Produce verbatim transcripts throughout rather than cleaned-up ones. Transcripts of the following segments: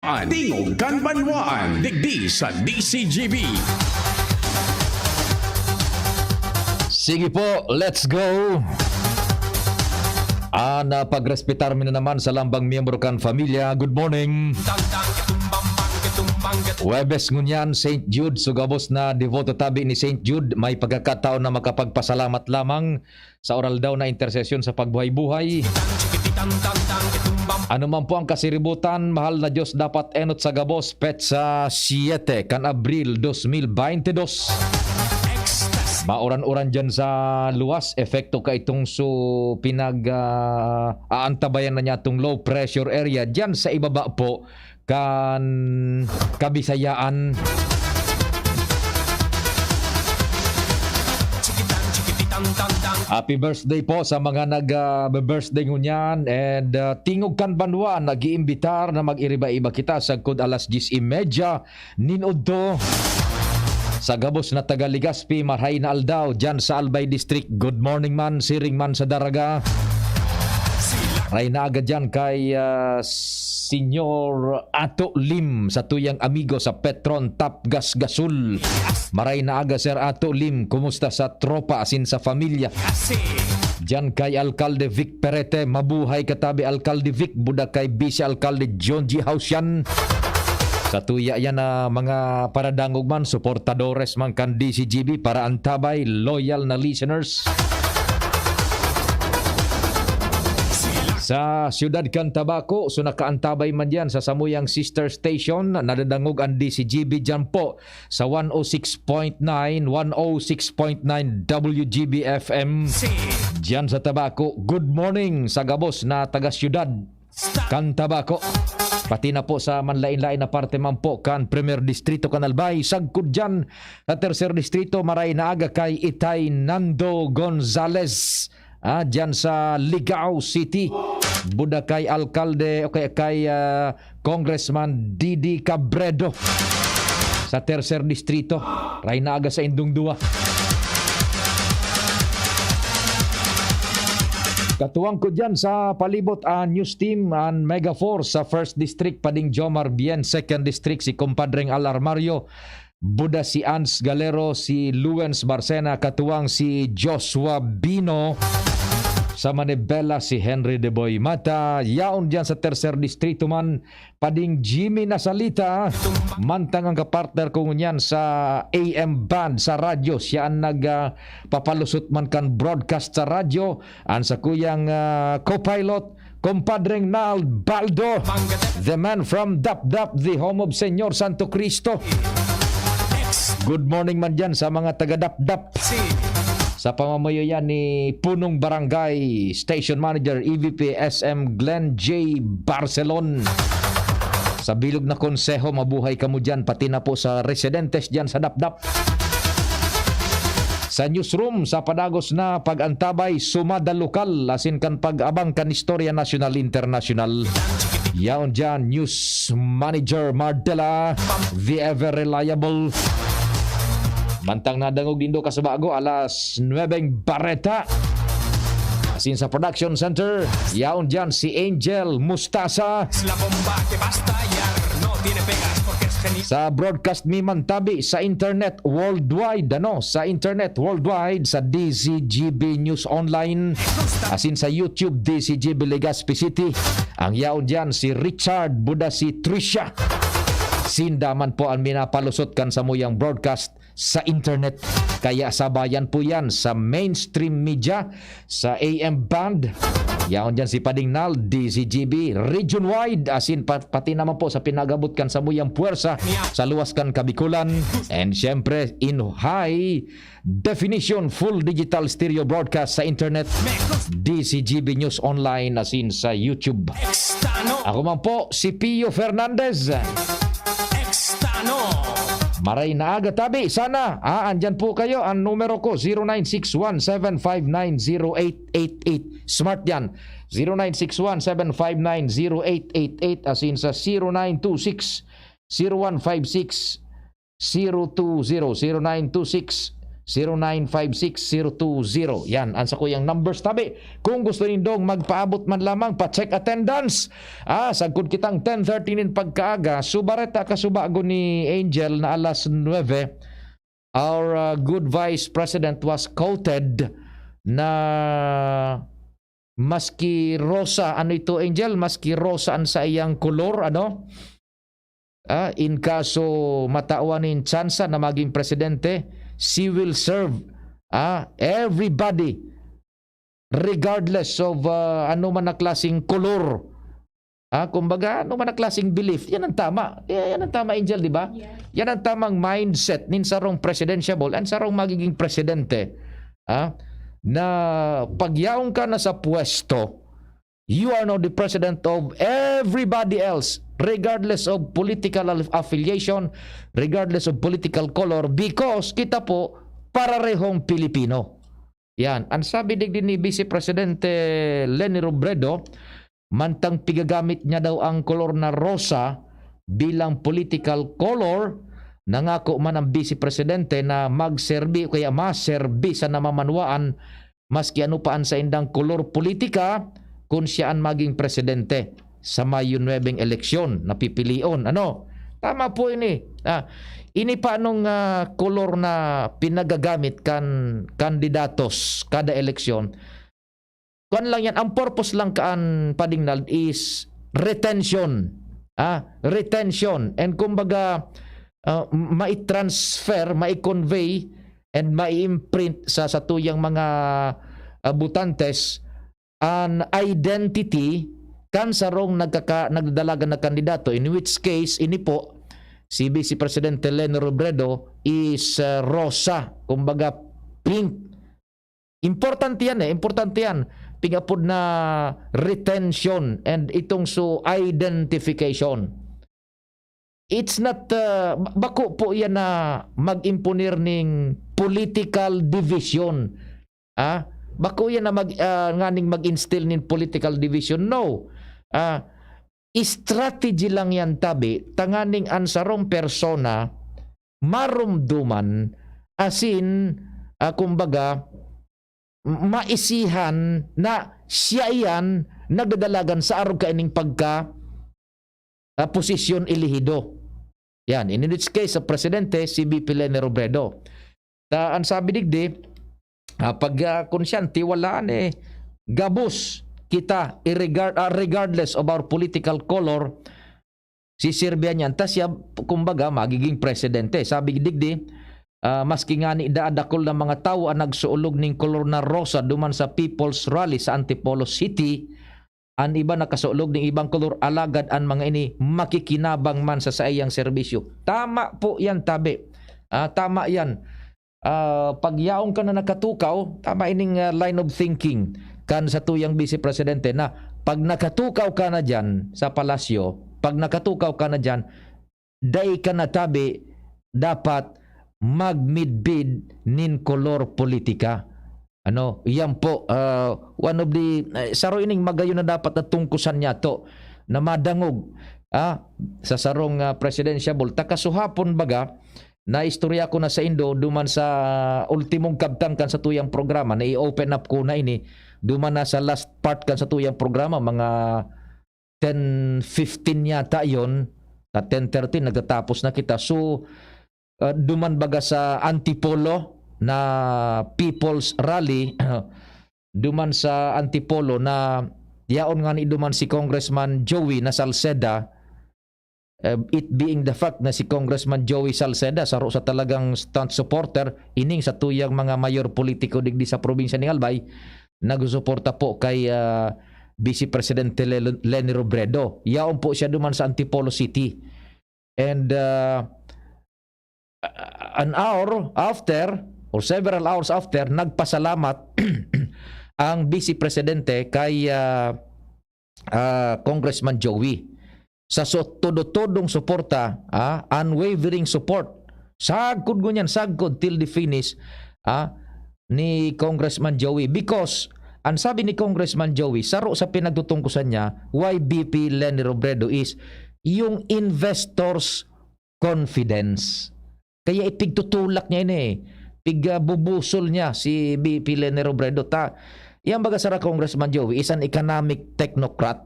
Tingog kan Banwaan, digdi sa D C G B. Sige po, let's go. Ah, napagrespetar mi na naman sa lambang miyembro kan familia. Good morning. Huwebes ngunyan, Saint Jude, so gabos na devoto tabi ni Saint Jude, may pagkakataon na makapagpasalamat lamang sa oral daw na intersesyon sa pagbuhay-buhay. Ano man po ang kasiributan, mahal na Diyos, dapat enot sa gabos, petsa siete kan Abril dos mil baynte dos. Mauran-uran dyan sa luwas, epekto ka itong su pinag, ah, aantabayan na niya itong low pressure area dyan sa ibaba po kan Kabisayaan. Happy birthday po sa mga nag, ah, birthday ngunyan, and, ah, Tingog kan Banwa nag-iimbitar na mag-iriba-iba kita sagkod alas diyes y media nin udto. Sa gabos na taga Legazpi, maray na aldaw dyan sa Albay District. Good morning man, siring man sa Daraga. Maray na aga dyan kay, ah, Senyor Ato Lim, sa tuyang amigo sa Petron Tap Gas Gasol. Maray na aga, Sir Ato Lim. Kumusta sa tropa asin sa familia? Diyan kay Alkalde Vic Perete, mabuhay katabi Alkalde Vic, buda kay Vice Alkalde John G. Hausian. Sa tuya yan na mga paradangog man, suportadores man kan D C G B, para antabay, loyal na listeners. Sa siyudad kan Tabaco, so nakaantabay man diyan sa samuyang sister station, nadadangog ang D C G B diyan po sa one oh six point nine, one oh six point nine W G B F M. Diyan sa Tabaco, good morning sa gabos na taga-siyudad kan Tabaco. Pati na po sa manlain-lain na parte man po kan Primer Distrito kan Albay, sagkod diyan sa Tercer Distrito, maray na aga kay Itay Nando Gonzales. Ah, diyan sa Ligao City. Buda kay Alkalde, o kay, kay, ah, Congressman Didi Cabredo sa Tercer Distrito. Maray na aga sa indong duwa. Katuwang ko diyan sa palibot an news team, an Mega Force sa First District, pading Jomar Bien, Second District, si Compadreng Al Armario, buda si Ans Galero, si Luens Barcena, katuwang si Joshua Bino, sa Manibela si Henry De Boy Mata, yaon diyan sa Tercer Distrito man, pading Jimmy Nasalita, mantang ang kapartner ko ngunyan sa A M band sa radyo, siya ang nag, ah, papalusot man kan broadcast sa radyo, ang sakuyang, ah, co-pilot, Compadreng Nald Baldo, the man from Dapdap, the home of Señor Santo Cristo. Good morning man dyan sa mga taga Dapdap. Sa pamamayo yan ni Punong Barangay Station Manager, E V P S M Glenn J Barcelon. Sa bilog na konseho, mabuhay kamo dyan, pati na po sa residentes dyan sa Dapdap. Sa newsroom, sa padagos na pag-antabay, sumada lokal, asin kan pag-abang kan istorya nasyonal, internasyonal. Yaon dyan, News Manager Mardela, the ever reliable. Mantang nadangog nindo kasubago, alas nuebeng bareta. Asin sa production center, yaon dyan si Angel Mustasa. Es la bomba que va a estallar, no tiene pegas porque es genial. Sa broadcast mi man tabi sa internet worldwide, ano, sa internet worldwide, sa D Z G B News Online, asin sa YouTube, D Z G B Legazpi City. Ang yaon dyan, si Richard, buda si Trisha. Sinda man po ang minapalusot kan samuyang broadcast sa internet. Kaya sabayan po yan sa mainstream media, sa A M band. Yaon dyan si Pading Nal, D Z G B, region-wide, asin pa-, pati naman po sa pinagabot kan samuyang puwersa sa luwas kan Kabikulan. And syempre, in high definition, full digital stereo broadcast sa internet, D Z G B News Online, asin sa YouTube. Ako man po, si Pio Fernandez. Maray na aga tabi. Sana, ah, andyan po kayo. Ang numero ko, zero nine six one seven five nine zero eight eight eight. Smart yan. Zero nine six one seven five nine zero eight eight eight, asin sa zero nine two six zero one five six zero two zero, zero nine two six zero nine five six zero two zero. Yan, ang sakuyang numbers tabi. Kung gusto nindong magpaabot man lamang pa check attendance, ah, sagkod kitang ten thirty nin pagkaaga, subareta kasubago ni Angel na alas nuebe, our, ah, good vice president was quoted na maski rosa, ano ito, Angel? Maski rosa ang saiyang kolor, ano? Ah, in kaso matawan nin tsansa na maging presidente, she will serve, ah, everybody regardless of, ah, ano man na klaseng kolor. Ah, kumbaga, ano man na klaseng belief, yan ang tama. Ya-, yan ang tama, Angel, di ba? Yes. Yan ang tamang mindset nin sarong presidentiable and sarong magiging presidente. Ah, na pagyaon ka na sa pwesto, you are now the president of everybody else, regardless of political al-, affiliation, regardless of political color, because kita po, pararehong Pilipino. Yan. Ang sabi digdi ni Vice Presidente Leni Robredo, mantang pigagamit niya daw ang kolor na rosa bilang political color, nangako man ang Vice Presidente na magserbi o kaya maserbi sa namamanwaan, maski ano pa ang saindang kolor politika, kun siya ang maging presidente sa Mayo nuebeng eleksyon na pipilion. Ano? Tama po ini. Ah, ini pa anong, ah, kolor na pinagagamit kan kandidatos kada eleksyon? Kuwan lang yan, ang purpose lang kaan, Padingnal, is retention. Ah, retention. And kumbaga, ah, mai-transfer, mai-convey, and mai-imprint sa satuyang mga, ah, botantes an identity kan sarong nagkaka-, nagdadalagan na kandidato, in which case, ini po, si Vice Presidente Leni Robredo is, ah, rosa, kumbaga pink. Importante yan eh, importante yan. Pigapod na retention and itong so identification. It's not, ah, ba-, bako po yan na mag-imponer ning political division. Ah, bako yan na mag-, ah, nganing mag-instill nin political division. No. Ah, strategy lang yan tabi, tanganing an sarong persona marumduman, asin, ah, kumbaga, m-, maisihan na siya iyan nagdadalagan sa arog kaining pagka, ah, posisyon elehido. Yan, in this case, sa presidente, si V P Leni Robredo. Ta, ang sabi digdi, ah, pag, ah, kun siyan, tiwalaan eh, gabos kita, irregard-, ah, regardless of our political color, sisirbihan niyan. Ta siya, kumbaga, magiging presidente. Sabi digdi, ah, maski ngani daa dakul na mga tawo ang nagsuolog ning kolor na rosa duman sa People's Rally sa Antipolo City, an iba nakasulog ning ibang kolor, alagad an mga ini makikinabang man sa saiyang serbisyo. Tama po yan, tabi. Ah, tama yan. Ah, pag yaon ka na nakatukaw, tama ining, ah, line of thinking kan satuyang Vice Presidente na pag nakatukaw ka na diyan sa palasyo, pag nakatukaw ka na diyan, dai ka na tabi dapat magmidbid nin kolor politika. Ano, iyan po, ah, one of the, eh, saro ining magayon na dapat na tungkusan niyato na madangog, ah, sa sarong, ah, presidentiable. Ta kasuhapon baga, naistorya ko na saindo duman sa ultimong kabtang kan satuyang programa, na i-open up ko na ini, duman na sa last part kan satuyang programa, mga ten fifteen yata yon, at ten thirty nagtatapos na kita. So, ah, duman baga sa Antipolo na People's Rally, duman sa Antipolo na yaon ngani duman si Congressman Joey na Salceda, eh, it being the fact na si Congressman Joey Salceda, saro sa talagang staunch supporter, ining satuyang mga mayor politiko digdi sa probinsya ning Albay, nagsusuporta po kay, ah, Vice Presidente Lel-, Leni Robredo. Yaon po siya duman sa Antipolo City. And, ah, an hour after, or several hours after, nagpasalamat ang Vice Presidente kay, ah, ah, Congressman Joey sa so-, todo-todong suporta, ah, unwavering support. Sagkod ngunyan, sagkod till the finish, ah, ni Congressman Joey. Because, ang sabi ni Congressman Joey, saro sa pinagtutungkusan niya, why V P Leni Robredo is yung investors' confidence. Kaya ipigtutulak niya ini eh. Pig, ah, bubusol niya si V P Leni Robredo. Ta, yan baga sara, Congressman Joey, is an economic technocrat.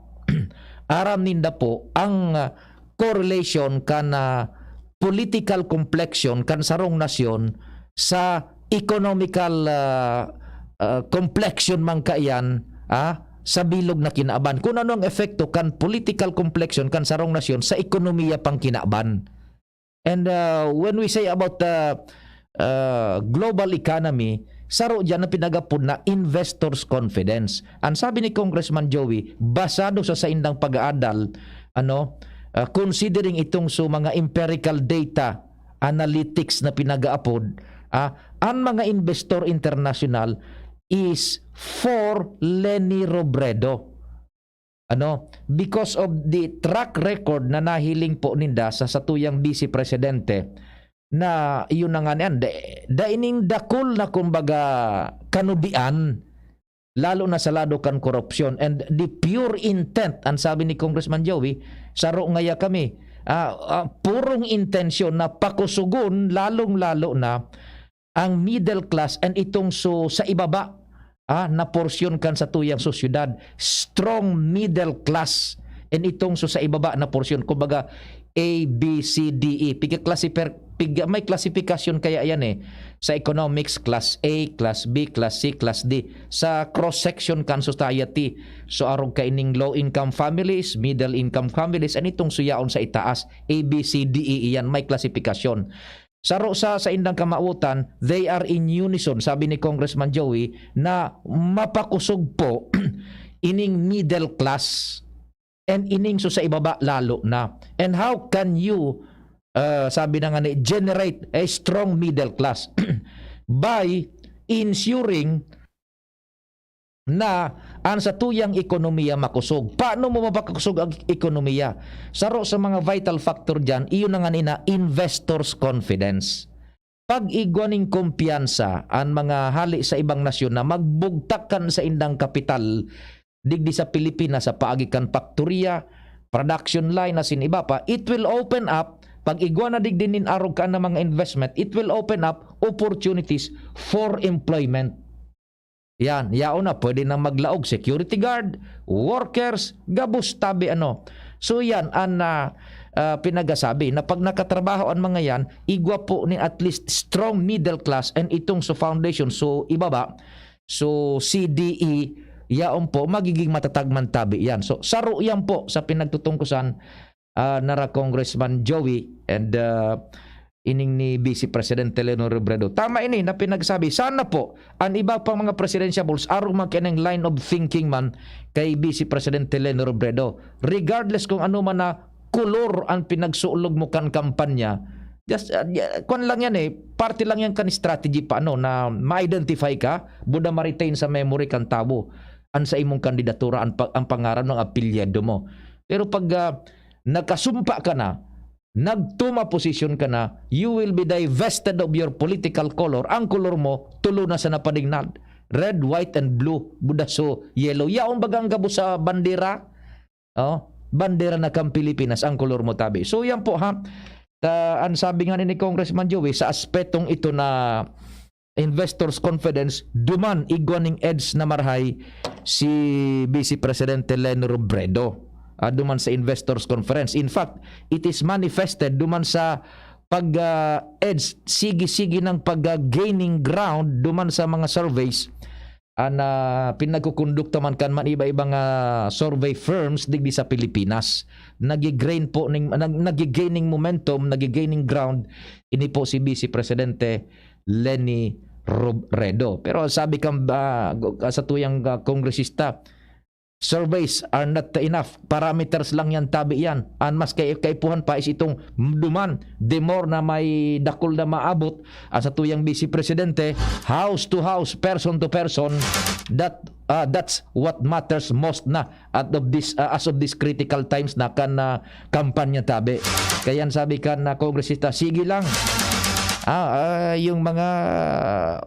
Aram ninda po ang, ah, correlation kan, ah, political complexion kan sarong nasyon sa economical, ah, ah, complexion man kaiyan, ah, sa bilog na kinaban. Kung ano ang epekto kan political complexion kan sarong nasyon sa ekonomiya pang kinaban. And, uh, when we say about the, uh, global economy, saro diyan na pinagapod na investors' confidence. Ang sabi ni Congressman Joey, basado sa saindang pag-aadal, ano, uh, considering itong so mga empirical data, analytics na pinag-aapod, ah, ang mga investor international is for Leni Robredo. Ano, because of the track record na nahiling po ninda sa satuyang Vice Presidente, na iyon na nga niyan, da-, dai ning dakul na, kumbaga, kanubian, lalo na sa lado kan korupsyon. And the pure intent, ang sabi ni Congressman Joey, saro ngaya kami, ah, ah, purong intensyon na pakusugon, lalong-lalo na ang middle class and itong so sa ibaba, ah, na porsyon kan satuyang sosyedad, strong middle class, and itong so sa ibaba na porsyon, kumbaga, A, B, C, D, E. Piga-classifier-, piga-, may klasifikasyon kaya yan eh. Sa economics, class A, class B, class C, class D. Sa cross-section kan society, so arog kaining low-income families, middle-income families, and itong suyaon sa itaas, A, B, C, D, E, iyan, may klasifikasyon. Saro sa saindang kamawotan, they are in unison, sabi ni Congressman Joey, na mapakusog po ining middle class and ining so sa ibaba lalo na. And how can you, uh, sabi na nga ni, generate a strong middle class? By ensuring na ang satuyang ekonomiya makosog. Paano mo mapakusog ang ekonomiya? Saro sa mga vital factor diyan, iyo na nga ni na investors' confidence. Pag igwa ning kumpiyansa an mga hali sa ibang nasyon na magbugtak kan saindang kapital digdi sa Pilipinas sa paagi kan paktoriya, production line, asin iba pa, it will open up, pag igwa na digdi nin arog kan mga investment, it will open up opportunities for employment. Yan, yaon na, pwede na maglaog security guard, workers, gabos tabi ano. So yan, an, ah, ah, pinagasabi na pag nakatrabaho an mga yan, igwa po ni at least strong middle class and itong so foundation, so ibaba, so C D E, yaon po, magiging matatag man tabi yan. So, saro yan po sa pinagtutungkusan ah, nara Congressman Joey and, ah, ining ni Vice Presidente Leni Robredo. Tama ini na pinagsabi. Sana po, ang iba pang mga presidentiables, arog man kaning line of thinking man kay Vice Presidente Leni Robredo. Regardless kung ano man na kolor ang pinagsulog mo kan kampanya, just, ah, ya-, kwan lang yan eh, parte lang yan kan strategy pa, ano, na ma-identify ka, buda ma-retain sa memory kan tawo an sa imong kandidatura, ang pa-, ang pangaran ng apelyido mo. Pero pag, ah, nagkasumpa ka na, nagtuma posisyon ka na, you will be divested of your political color. Ang kolor mo, tulo na sa napadignad. Red, white, and blue. Budaso, yellow. Yaon baga ang gabos sa bandera? Oh, bandera na kang Pilipinas, ang kolor mo tabi. So, yan po, ha. Ta-, ang sabi nga ni Congressman Joey, sa aspetong ito na investors' confidence, duman igwa ning edge na marahay si Vice Presidente Leni Robredo, ah, duman sa investors' conference. In fact, it is manifested duman sa pag, ah, edge, sige-sige ng pag, ah, gaining ground duman sa mga surveys, ah, na pinagkukondukta man kan man iba-ibang, ah, survey firms digdi sa Pilipinas. Nagi-gain po ning, nag-, nagi-gaining momentum, nagi-gaining ground, ini po si Vice Presidente Leni Robredo. Pero sabi kan, ah, go-, sa tuyang, ah, kongresista, surveys are not enough. Parameters lang yan, tabi yan. Ang mas kai-, kaipuhan pa is itong duman. The more na may dakul na maabot, ah, sa tuyang Vice Presidente, house to house, person to person, that, ah, that's what matters most na at of this, ah, as of these critical times na kan, ah, kampanya tabi. Kaya yan sabi kan, ah, kongresista, sige lang. Ah, ah, yung mga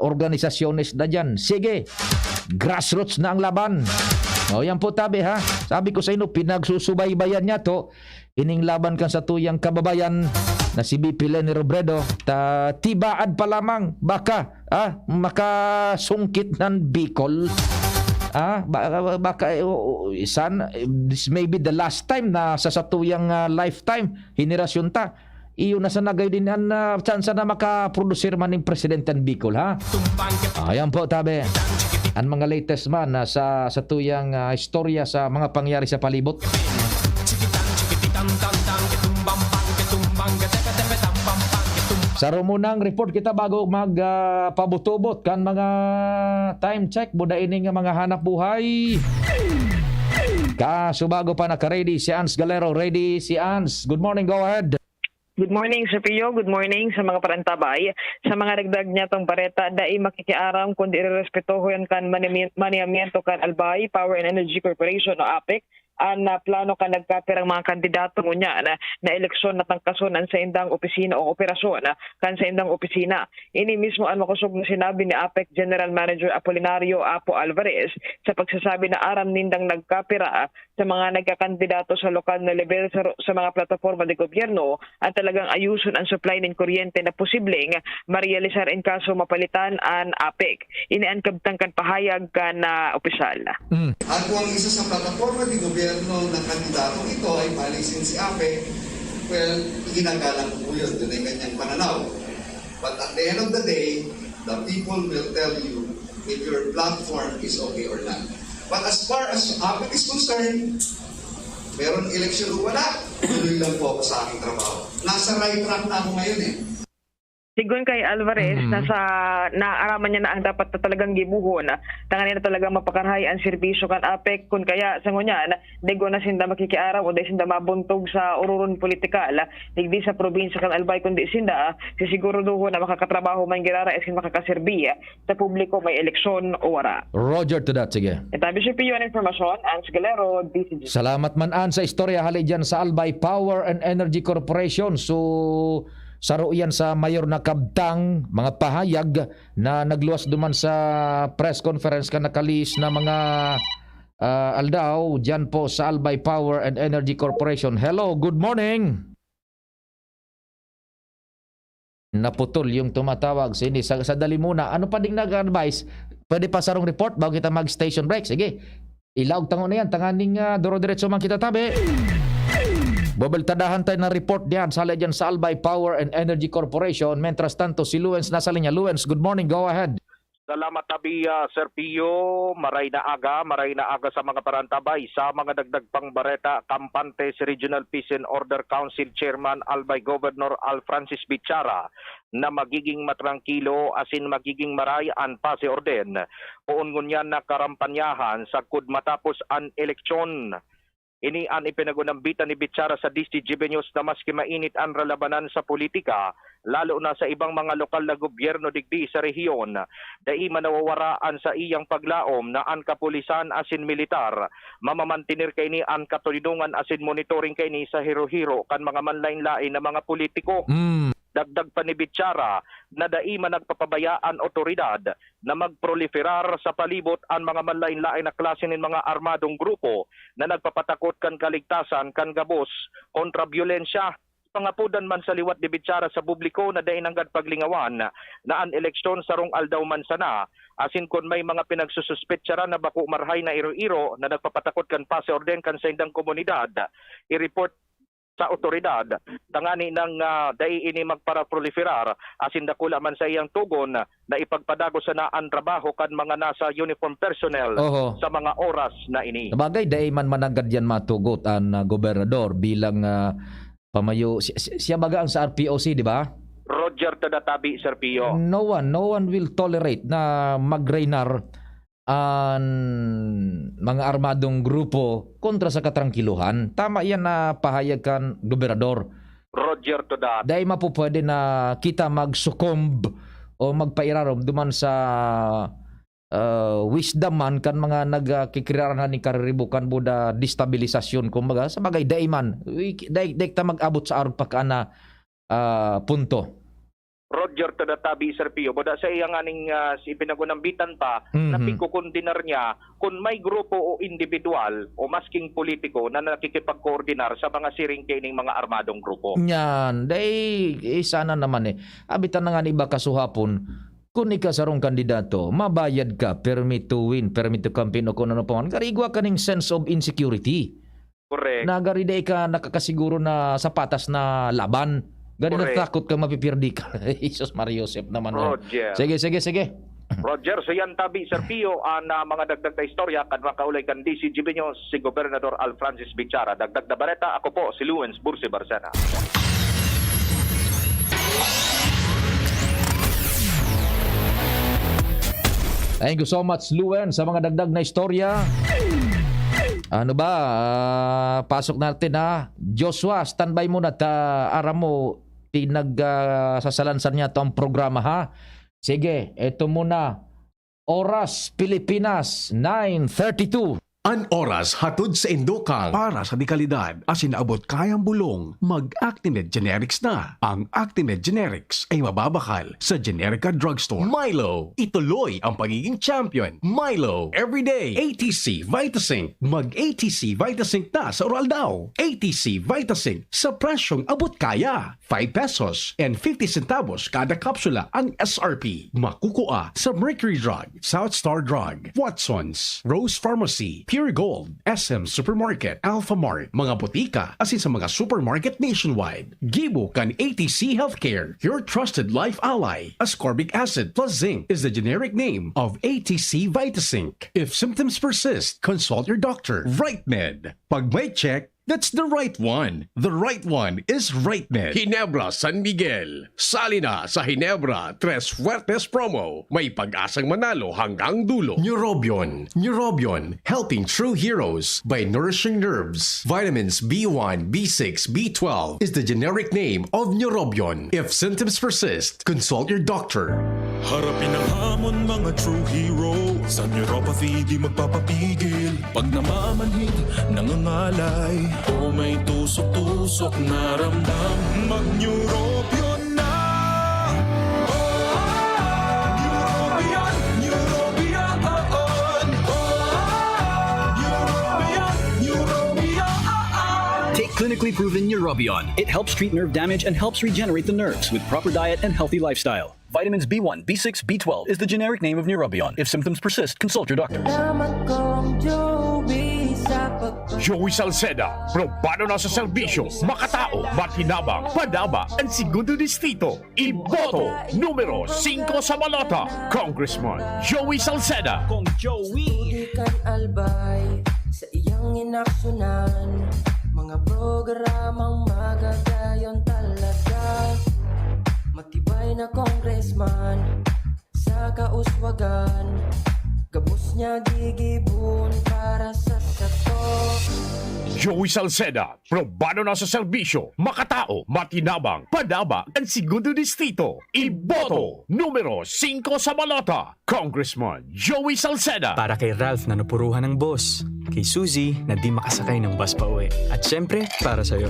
organisasyones na dyan, sige, grassroots na ang laban. O, yan po tabi ha. Sabi ko sa inyo, pinagsusubaybayan niya to ining laban kan satuyang kababayan na si V P Leni Robredo, ta tibaad pa lamang baka, ah, makasungkit nan Bicol. Ah, ba-, baka, eh, o-, o-, san-, this may be the last time na sa satuyang, ah, lifetime, henerasyon ta, iyo na sana gayod ini an, ah, tsansa na makaprodusir man nin presidente an Bicol, ha? Ayan po, tabi. An mga latest man, ah, sa, sa tuyang, ah, istorya sa mga pangyayari sa palibot. Sa rumunang report kita bago mag, ah, pabutubot kan mga time check, buda ini nga mga hanap buhay. Kaso bago pa, naka-ready si Ans Galero. Ready si Ans. Good morning, go ahead. Good morning, Sir Pio. Good morning sa mga parantabay. Sa mga dagdag niya tong bareta, dai makikiaram kundi irerespetuhon kan manami-, maniyamiento kan Albay Power and Energy Corporation o APEC an, ah, plano kan nagkapirang mga kandidato ngunyan na, na eleksyon na tangkason an saindang opisina o operasyon, ah, kan saindang opisina. Ini mismo an makosog na sinabi ni APEC General Manager Apolinario Apo Alvarez sa pagsasabi na aram nindang nagkapira sa mga nagkakandidato sa lokal na lebel sa ro-, sa mga plataporma de gobyerno an talagang ayuson an supply nin kuryente na posibleng marealisar in kaso mapalitan an APEC. Ini an kabtang kan pahayag kan, ah, opisyal. Mm. At kung ang isa sa plataporma de gobyerno ng kandidatong ito ay paalisin si APEC, well, iginagalang ko po yun. Yun ay kanyang pananaw. But at the end of the day, the people will tell you if your platform is okay or not. But as far as APEC is concerned, meron eleksyon o wala, tuloy lang po ako sa aking trabaho. Nasa right track na ako ngayon eh. Sigon kay Alvarez, Mhm. nasa, naaraman niya na ang dapat na talagang gibohon. Tanganing na talagang mapakarahay ang serbisyo kan APEC. Kun kaya, sa ngunyan, dai gwa na sinda makikiaram o dai sinda mabuntog sa ororon politikal digdi sa probinsya kan Albay, kundi sinda sisiguradohon na makakatrabaho man giraray asin makakaserbi sa publiko, may eleksyon o wara. Roger to that, sige. Itabi si Pio ang impormasyon, Ans Galero, D C G. Salamat man, An, sa istorya hali dyan sa Albay Power and Energy Corporation. So, saro yan sa mayor na kabtang, mga pahayag na nagluwas duman sa press conference kan nakalihis na mga, ah, aldaw, dyan po sa Albay Power and Energy Corporation. Hello, good morning. Naputol yung tumatawag. Sige, sa, sadali muna. Ano pa ding nag-advise? Pwede pa sarong report bago kita mag-station break? Sige. Ilaog tango na yan. Tanganing, ah, duro-diretso man kita, tabi. Bobeltadahan tayo ng report diyan. Sali dyan sa Albay Power and Energy Corporation. Mientras tanto, si Luens nasa linya. Luens, good morning. Go ahead. Salamat, tabi, ah, Sir Pio. Maray na aga, maray na aga sa mga parantabay. Sa mga dagdag pang bareta, kampante si Regional Peace and Order Council Chairman Albay Governor Al Francis Bichara na magiging matrangkilo asin magiging maray an pase orden. Poon ngunyan na karampanyahan sagkod matapos an eleksyon. Ini an ipinag-unambitan ni Bichara sa D C G B News na maski mainit an ralabanan sa politika, lalo na sa ibang mga lokal na gobyerno digdi sa rehiyon, dai man nawawara an saiyang paglaom na an kapulisan asin militar mamamantener kaini an katoninongan asin monitoring kaini sa hiro-hiro kan mga manlain-lain na mga politiko. Mm. Dagdag pa ni Bichara na dai man nagpapabaya an awtoridad na magproliferar sa palibot an mga manlain-lain na klase nin mga armadong grupo na nagpapatakot kan kaligtasan kan gabos kontra byolensya. Pangapodan man sa liwat ni Bichara sa publiko na dai nanggad paglingawan na an eleksyon sarong aldaw man sana, asin kun may mga pinagsususpetsaran na bako marhay na iro-iro na nagpapatakot kan pase orden kan saindang komunidad, i-report sa awtoridad, tangani nang, ah, dai ini magparaproliferar, asin dakula man sa iyang tugon na ipagpadagos sana an trabaho kan mga nasa uniform personnel Oho. sa mga oras na ini. Sabagay, dai man mananggad yan matugot an, ah, gobernador bilang, ah, pamayo, si-, si-, siya baga ang sa R P O C, di ba? Roger to the tabi, Sir Pio. No one, no one will tolerate na magreinar an mga armadong grupo kontra sa katrangkiluhan. Tama yan na pahayag kan gobernador. Roger to that. Dai mapupwede na kita magsukomb o magpairarom duman sa, ah, wisdom man kan mga nagkikiraranan nin kariribukan, buda destabilisasyon, kumbaga. Sa bagay, dai man. Wi-, dai, dai ta mag-abot sa arog pa kaan na, ah, punto. Roger, tada tabi, Sir Pio, bada sa iya nganing, ah, si pinag-unambitan pa, Mhm. napigkokondinar niya kun may grupo o indibidwal o masking politiko na nakikipagkoordinar sa mga siring kaining mga armadong grupo. Yan, dai, eh, sana naman eh. Abitan na nga ni iba kasuhapon, kun ika sarong kandidato, mabayad ka, permit to win, permit to campaign o kung ano pa man. Gari igwa ka ning sense of insecurity. Correct. Na gari dai ka nakakasiguro na sa patas na laban. Gari Correct. natakot ka, mapipirdi ka. Jesus Maria Joseph naman, eh. Roger. Sige, sige, sige. Roger, so yan tabi, Sir Pio, ang, ah, mga dagdag na istorya kan makaulay kan D C G B News, si Gobernador Alfrancis Bichara. Dagdag na bareta, ako po si Luens Bursi Barcena. Thank you so much, Luen, sa mga dagdag na istorya. Ano ba? Ah, pasok natin, ha. Joshua, standby muna. Ta, aram mo, pinag, ah, sasalansan niya to ang programa, ha. Sige, eto muna. Oras, Pilipinas, nine thirty-two. An oras hatod sa indukang para sa dekalidad asin abot kayang bulong, mag-Actimed Generics na. Ang Actimed Generics ay mababakal sa Generica Drugstore. Milo, ituloy ang pagiging champion. Milo, everyday. A T C Vitasync. Mag A T C Vitasync na sa Uraldaw. A T C Vitasync sa presyong abot kaya. Five pesos and fifty centavos kada kapsula ang S R P. Makukua sa Mercury Drug, South Star Drug, Watsons, Rose Pharmacy, Pure Gold, S M Supermarket, Alphamart, mga botika, asin sa mga supermarket nationwide. Gibo kan A T C Healthcare, your trusted life ally. Ascorbic acid plus zinc is the generic name of A T C Vitasync. If symptoms persist, consult your doctor. Right Med. Pag may check, that's the right one. The right one is Right Med. Ginebra San Miguel. Sali na sa Ginebra Tres Fuertes Promo. May pag-asang manalo hanggang dulo. Neurobion. Neurobion. Helping true heroes by nourishing nerves. Vitamins B one, B six, B twelve is the generic name of Neurobion. If symptoms persist, consult your doctor. Harapin ang hamon, mga true hero. Sa neuropathy, di magpapapigil. Pag namamanhid, nangangalay, o may tusok-tusok na ramdam, mag-Neurobion na. Neurobion, Neurobion, oo. Neurobion, Neurobion, oo. Take clinically proven Neurobion. It helps treat nerve damage and helps regenerate the nerves with proper diet and healthy lifestyle. Vitamins B one, B six, B twelve is the generic name of Neurobion. If symptoms persist, consult your doctor. Salamat kong Joey sa pagpa- Joey Salceda, probado na sa serbisyo, makatao, makinabang, padaba, and segundo distrito. Iboto numero singko sa balota, Congressman Joey Salceda. Kong Joey. Studi kan Albay sa iyang inaksyonan. Mga programang magagayon talaga. Matibay na congressman sa kauswagan. Gabos niya gigibon para sa sato. Joey Salceda, probado na sa serbisyo, makatao, makinabang, padaba, ang segundo distrito. Iboto numero singko sa balota, Congressman Joey Salceda. Para kay Ralph na napuruhan ng boss. Kay Suzy na di makasakay ng bus pa uwi. At syempre, para sa'yo.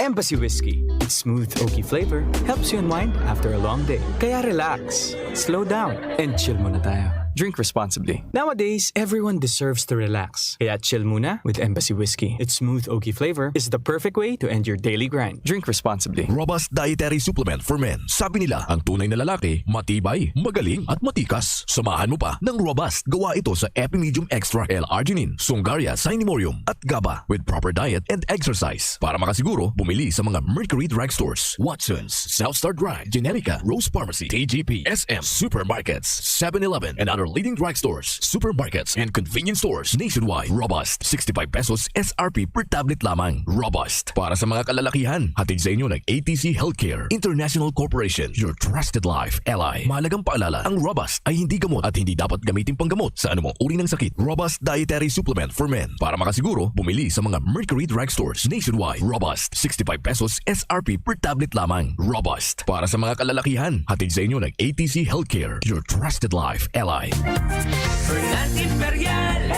Embassy Whiskey. Its smooth, oaky flavor helps you unwind after a long day. Kaya relax, slow down, and chill muna tayo. Drink responsibly. Nowadays, everyone deserves to relax. Kaya chill muna with Embassy Whiskey. Its smooth, oaky flavor is the perfect way to end your daily grind. Drink responsibly. Robust dietary supplement for men. Sabi nila, ang tunay na lalaki, matibay, magaling, at matikas. Samahan mo pa ng Robust. Gawa ito sa Epimedium Extra L-arginine, Sungaria cinemorium, at GABA. With proper diet and exercise. Para makasiguro, bumili sa mga Mercury Drugstores, Watsons, South Star Drug, Generica, Rose Pharmacy, T G P, S M, supermarkets, Seven Eleven, and other leading drugstores, supermarkets, and convenience stores nationwide. Robust, sixty-five pesos S R P per tablet lamang. Robust. Para sa mga kalalakihan, hatid sa inyo ng A T C Healthcare International Corporation, your trusted life ally. Mahalagang paalala, ang Robust ay hindi gamot at hindi dapat gamitin panggamot sa anumang uri ng sakit. Robust dietary supplement for men. Para makasiguro, bumili sa mga Mercury Drugstores nationwide. Robust, sixty-five pesos S R P per tablet lamang. Robust. Para sa mga kalalakihan, hatid sa inyo ng A T C Healthcare, your trusted life ally. Fernand Imperial,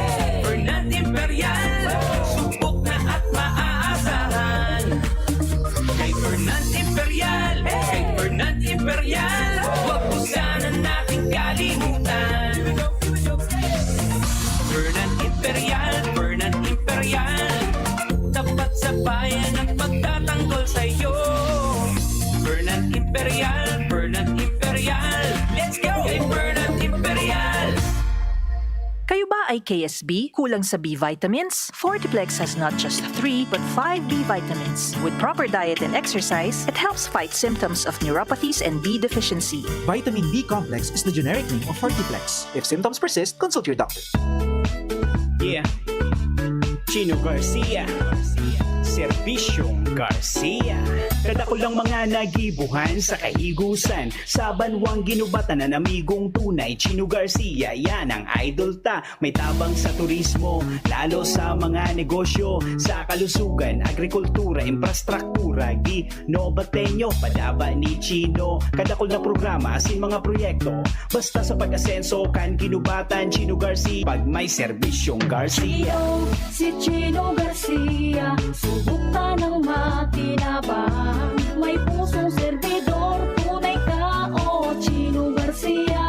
Fernand Imperial, sumpok na at maaasahan. Kay Fernand Imperial, kay Fernand Imperial, huwag mo sana nating kalimutan. Fernand Imperial, Fernand Imperial. Tapat sa bayan at magtatanggol sa'yo. Fernand Imperial, Fernand Imperial. Let's go! Kay Fernand Imperial. Kayo ba ay K S B, kulang sa B vitamins? Fortiplex has not just three, but five B vitamins. With proper diet and exercise, it helps fight symptoms of neuropathies and B deficiency. Vitamin B complex is the generic name of Fortiplex. If symptoms persist, consult your doctor. Yeah. Chino Garcia. Serbisyong Garcia. Kadakul ang mga nagibuhan sa kahigusan. Sa banwang ginubatan ng amigong tunay, Chino Garcia, yan ang idol ta. May tabang sa turismo, lalo sa mga negosyo, sa kalusugan, agrikultura, infrastruktura, Gino Bateño, padaba ni Chino. Kadakul na programa, asin mga proyekto, basta sa pag-asenso kan ginubatan, Chino Garcia, pag may serbisyong Garcia. Chino, si Chino Garcia, subok ka ng makinabang. May pusong servidor, tunay ka, o Chino Garcia.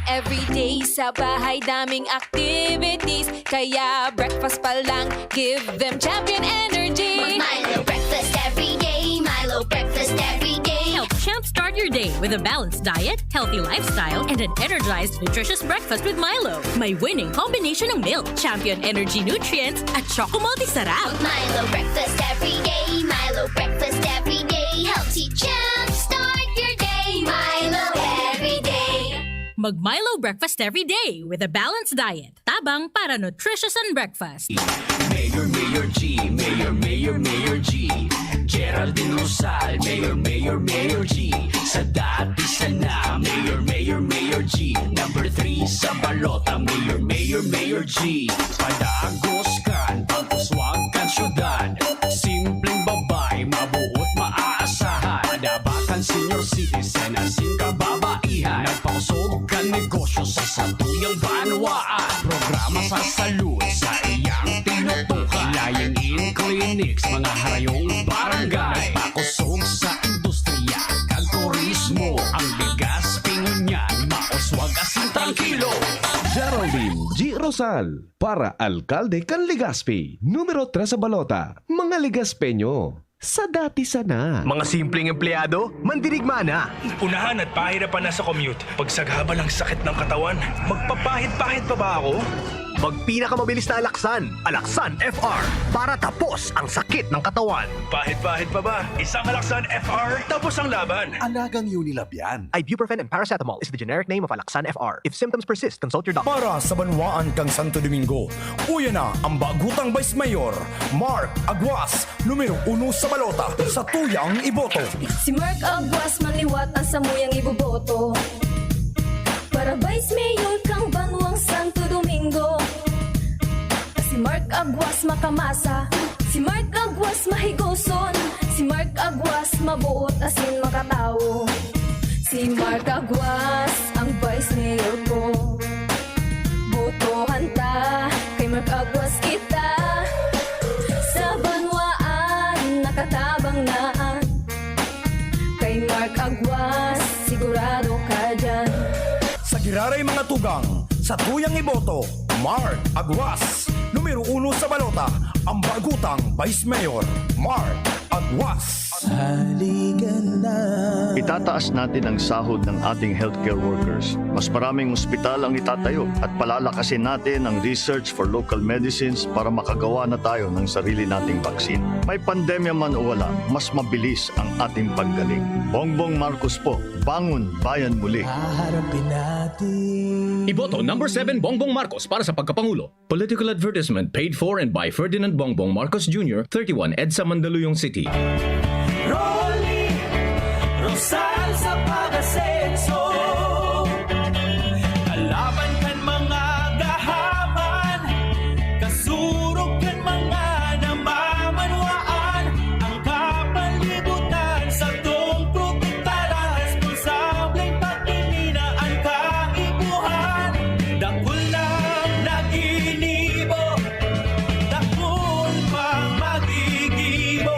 Everyday sa bahay, daming activities. Kaya breakfast pa lang, give them Champion Energy. Milo breakfast every day, Milo breakfast every day. Help jumpstart your day with a balanced diet, healthy lifestyle, and an energized, nutritious breakfast with Milo. May winning combination ng milk, Champion Energy nutrients, at Choco Multisarap. Milo breakfast every day, Milo breakfast every day. Helps you jumpstart your day, Milo every day. Mag Milo breakfast every day with a balanced diet. Tabang para nutritious and breakfast. Mayor, Mayor G, Mayor, Mayor, Mayor G. Geraldine Rosal, Mayor, Mayor, Mayor G. Sa dati sana, Mayor, Mayor, Mayor G. Number three sa balota, Mayor, Mayor, Mayor G. Padagos kan pagpuswag kan syudad. Simpleng babae, mabuot, maaasahan. Padaba kan senior citizen, asin kababaihan. Nagpakusog kan negosyo sa satuyang banwaan. Programa sa salud sa iyang tinutukan. Lying-in clinics, mga harayong barangay. Nagpakusog sa industriya kan turismo. Ang Legazpi ngunyan, mauswag asin trangkilo. Geraldine G. Rosal, para alkalde kan Legazpi, numero tres sa balota. Mga Legazpeño, sa dati sana. Mga simpleng empleyado, mandirigma na. Unahan at pahirapan na sa commute. Pagsagabal ang sakit ng katawan, magpapahid-pahid pa ba ako? Magpinakamabilis na Alaxan, Alaxan F R, para tapos ang sakit ng katawan. Pahid-pahid pa ba? Isang Alaxan F R, tapos ang laban. Alagang Unilab yan. Ibuprofen and paracetamol is the generic name of Alaxan F R. If symptoms persist, consult your doctor. Para sa banwaan kan Santo Domingo, uya na ang bagutang Vice Mayor, Mark Aguas, numero uno sa balota, satuyang iboto. Si Mark Aguas man liwat ang samuyang iboboto. Para Vice Mayor kang banwang Santo Domingo. Si Mark Aguas makamasa, si Mark Aguas mahigoson, si Mark Aguas mabuot asin makatawo. Si Mark Aguas ang Vice Mayor ko. Botohan ta, kay Mark Aguas kita. Sa banwaan, nakatabang na. Kay Mark Aguas, sigurado ka dyan. Sa giraray mga tugang, satuyang iboto, Mark Aguas. Numero uno sa balota, ang bagutang Vice Mayor, Mark Aguas. Haligan na. Itataas natin ang sahod ng ating healthcare workers. Mas maraming ospital ang itatayo at palalakasin natin ang research for local medicines para makagawa na tayo ng sarili nating vaccine. May pandemya man o wala, mas mabilis ang ating paggaling. Bongbong Marcos po, bangon bayan muli. Haharapin natin. Iboto number seven Bongbong Marcos para sa pagkapangulo. Political advertisement paid for and by Ferdinand Bongbong Marcos Junior, thirty-one EDSA, Mandaluyong City. Rolly Rosal sa pag-asenso. Kalaban kan mga gahaman, kasurog kan mga namamanwaan, ang kapalibutan satong protektaran, responsableng pagpili na ang kaipuhan. Dakul na naginibo, dakul pang magigibo.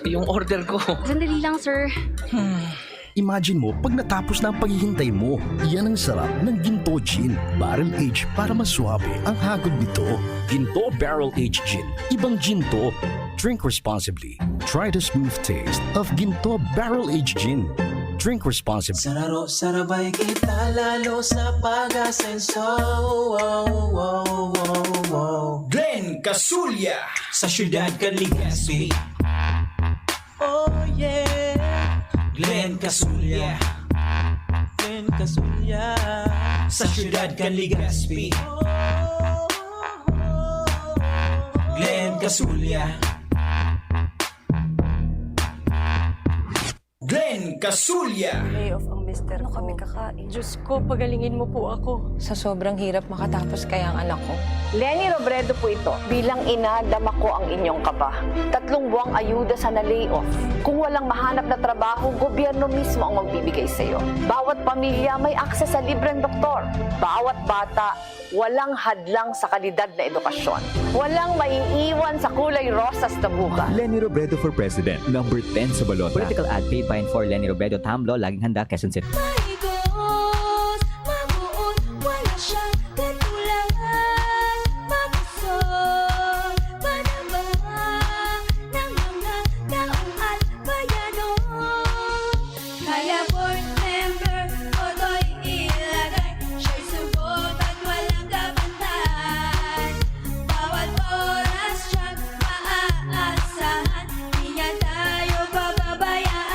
Yung order ko. Sandali lang, sir. Imagine mo pag natapos na ang paghihintay mo. Yan ang sarap ng Ginto Gin. Barrel aged para mas suabe ang hagod nito. Ginto Barrel Aged Gin. Ibang Ginto. Drink responsibly. Try the smooth taste of Ginto Barrel Aged Gin. Drink responsibly. Sararo, sarabay kita lalo sa pag-asenso. Glenn Casulya sa siyudad kan Legazpi. Oh yeah. Glenn Casulya. Glenn Casulya sa siyudad kan Legazpi. Glenn Casulya. Glenn Casulya. Layoff ang mister ko. Ano kami kakain? Diyos ko, pagalingin mo po ako. Sa sobrang hirap, makatapos kaya ang anak ko? Leni Robredo po ito. Bilang ina, dama ko ang inyong kaba. Tatlong buwang ayuda sa na-layoff. Kung walang mahanap na trabaho, gobyerno mismo ang magbibigay sa'yo. Bawat pamilya may access sa libreng doktor. Bawat bata, walang hadlang sa kalidad na edukasyon. Walang maiiwan sa kulay rosas na buhay. Leni Robredo for President, number ten sa balota. Political ad paid by and for Leni Robredo, Tamlo, Laging Handa, Quezon City. Maigos, mabuot, wala siyang katulangan. Mabusog, panabang ng mga taong at bayano. Kaya board member, Otoy ilagay. Siya'y sugot at walang kabantay. Bawat oras siyang maaasahan. Di niya tayo pababayaan.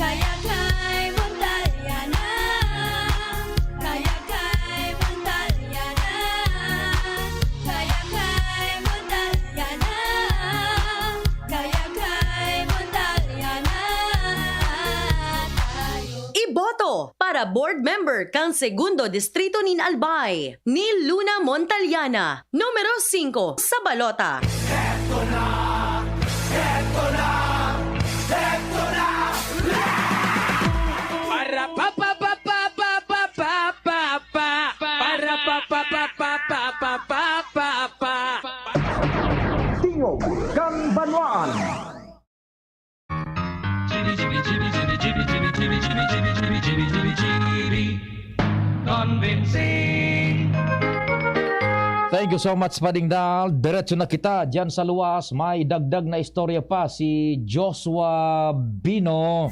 Kaya kay Montalyana. Kaya kay Montalyana. Kaya kay Montalyana. Kaya kay Montalyana. Tayo. Iboto para board member kan Segundo Distrito nin Albay, ni Luna Montalyana, numero singko sa balota. Eto na! Eto na! Eto na! Para pa pa pa pa pa pa pa pa pa pa para pa pa pa pa pa pa pa pa pa. Tingog kan Banwaan. Convincing. Thank you so much, Pading Dal. Diretso na kita dyan sa luwas. May dagdag na istorya pa si Joshua Bino.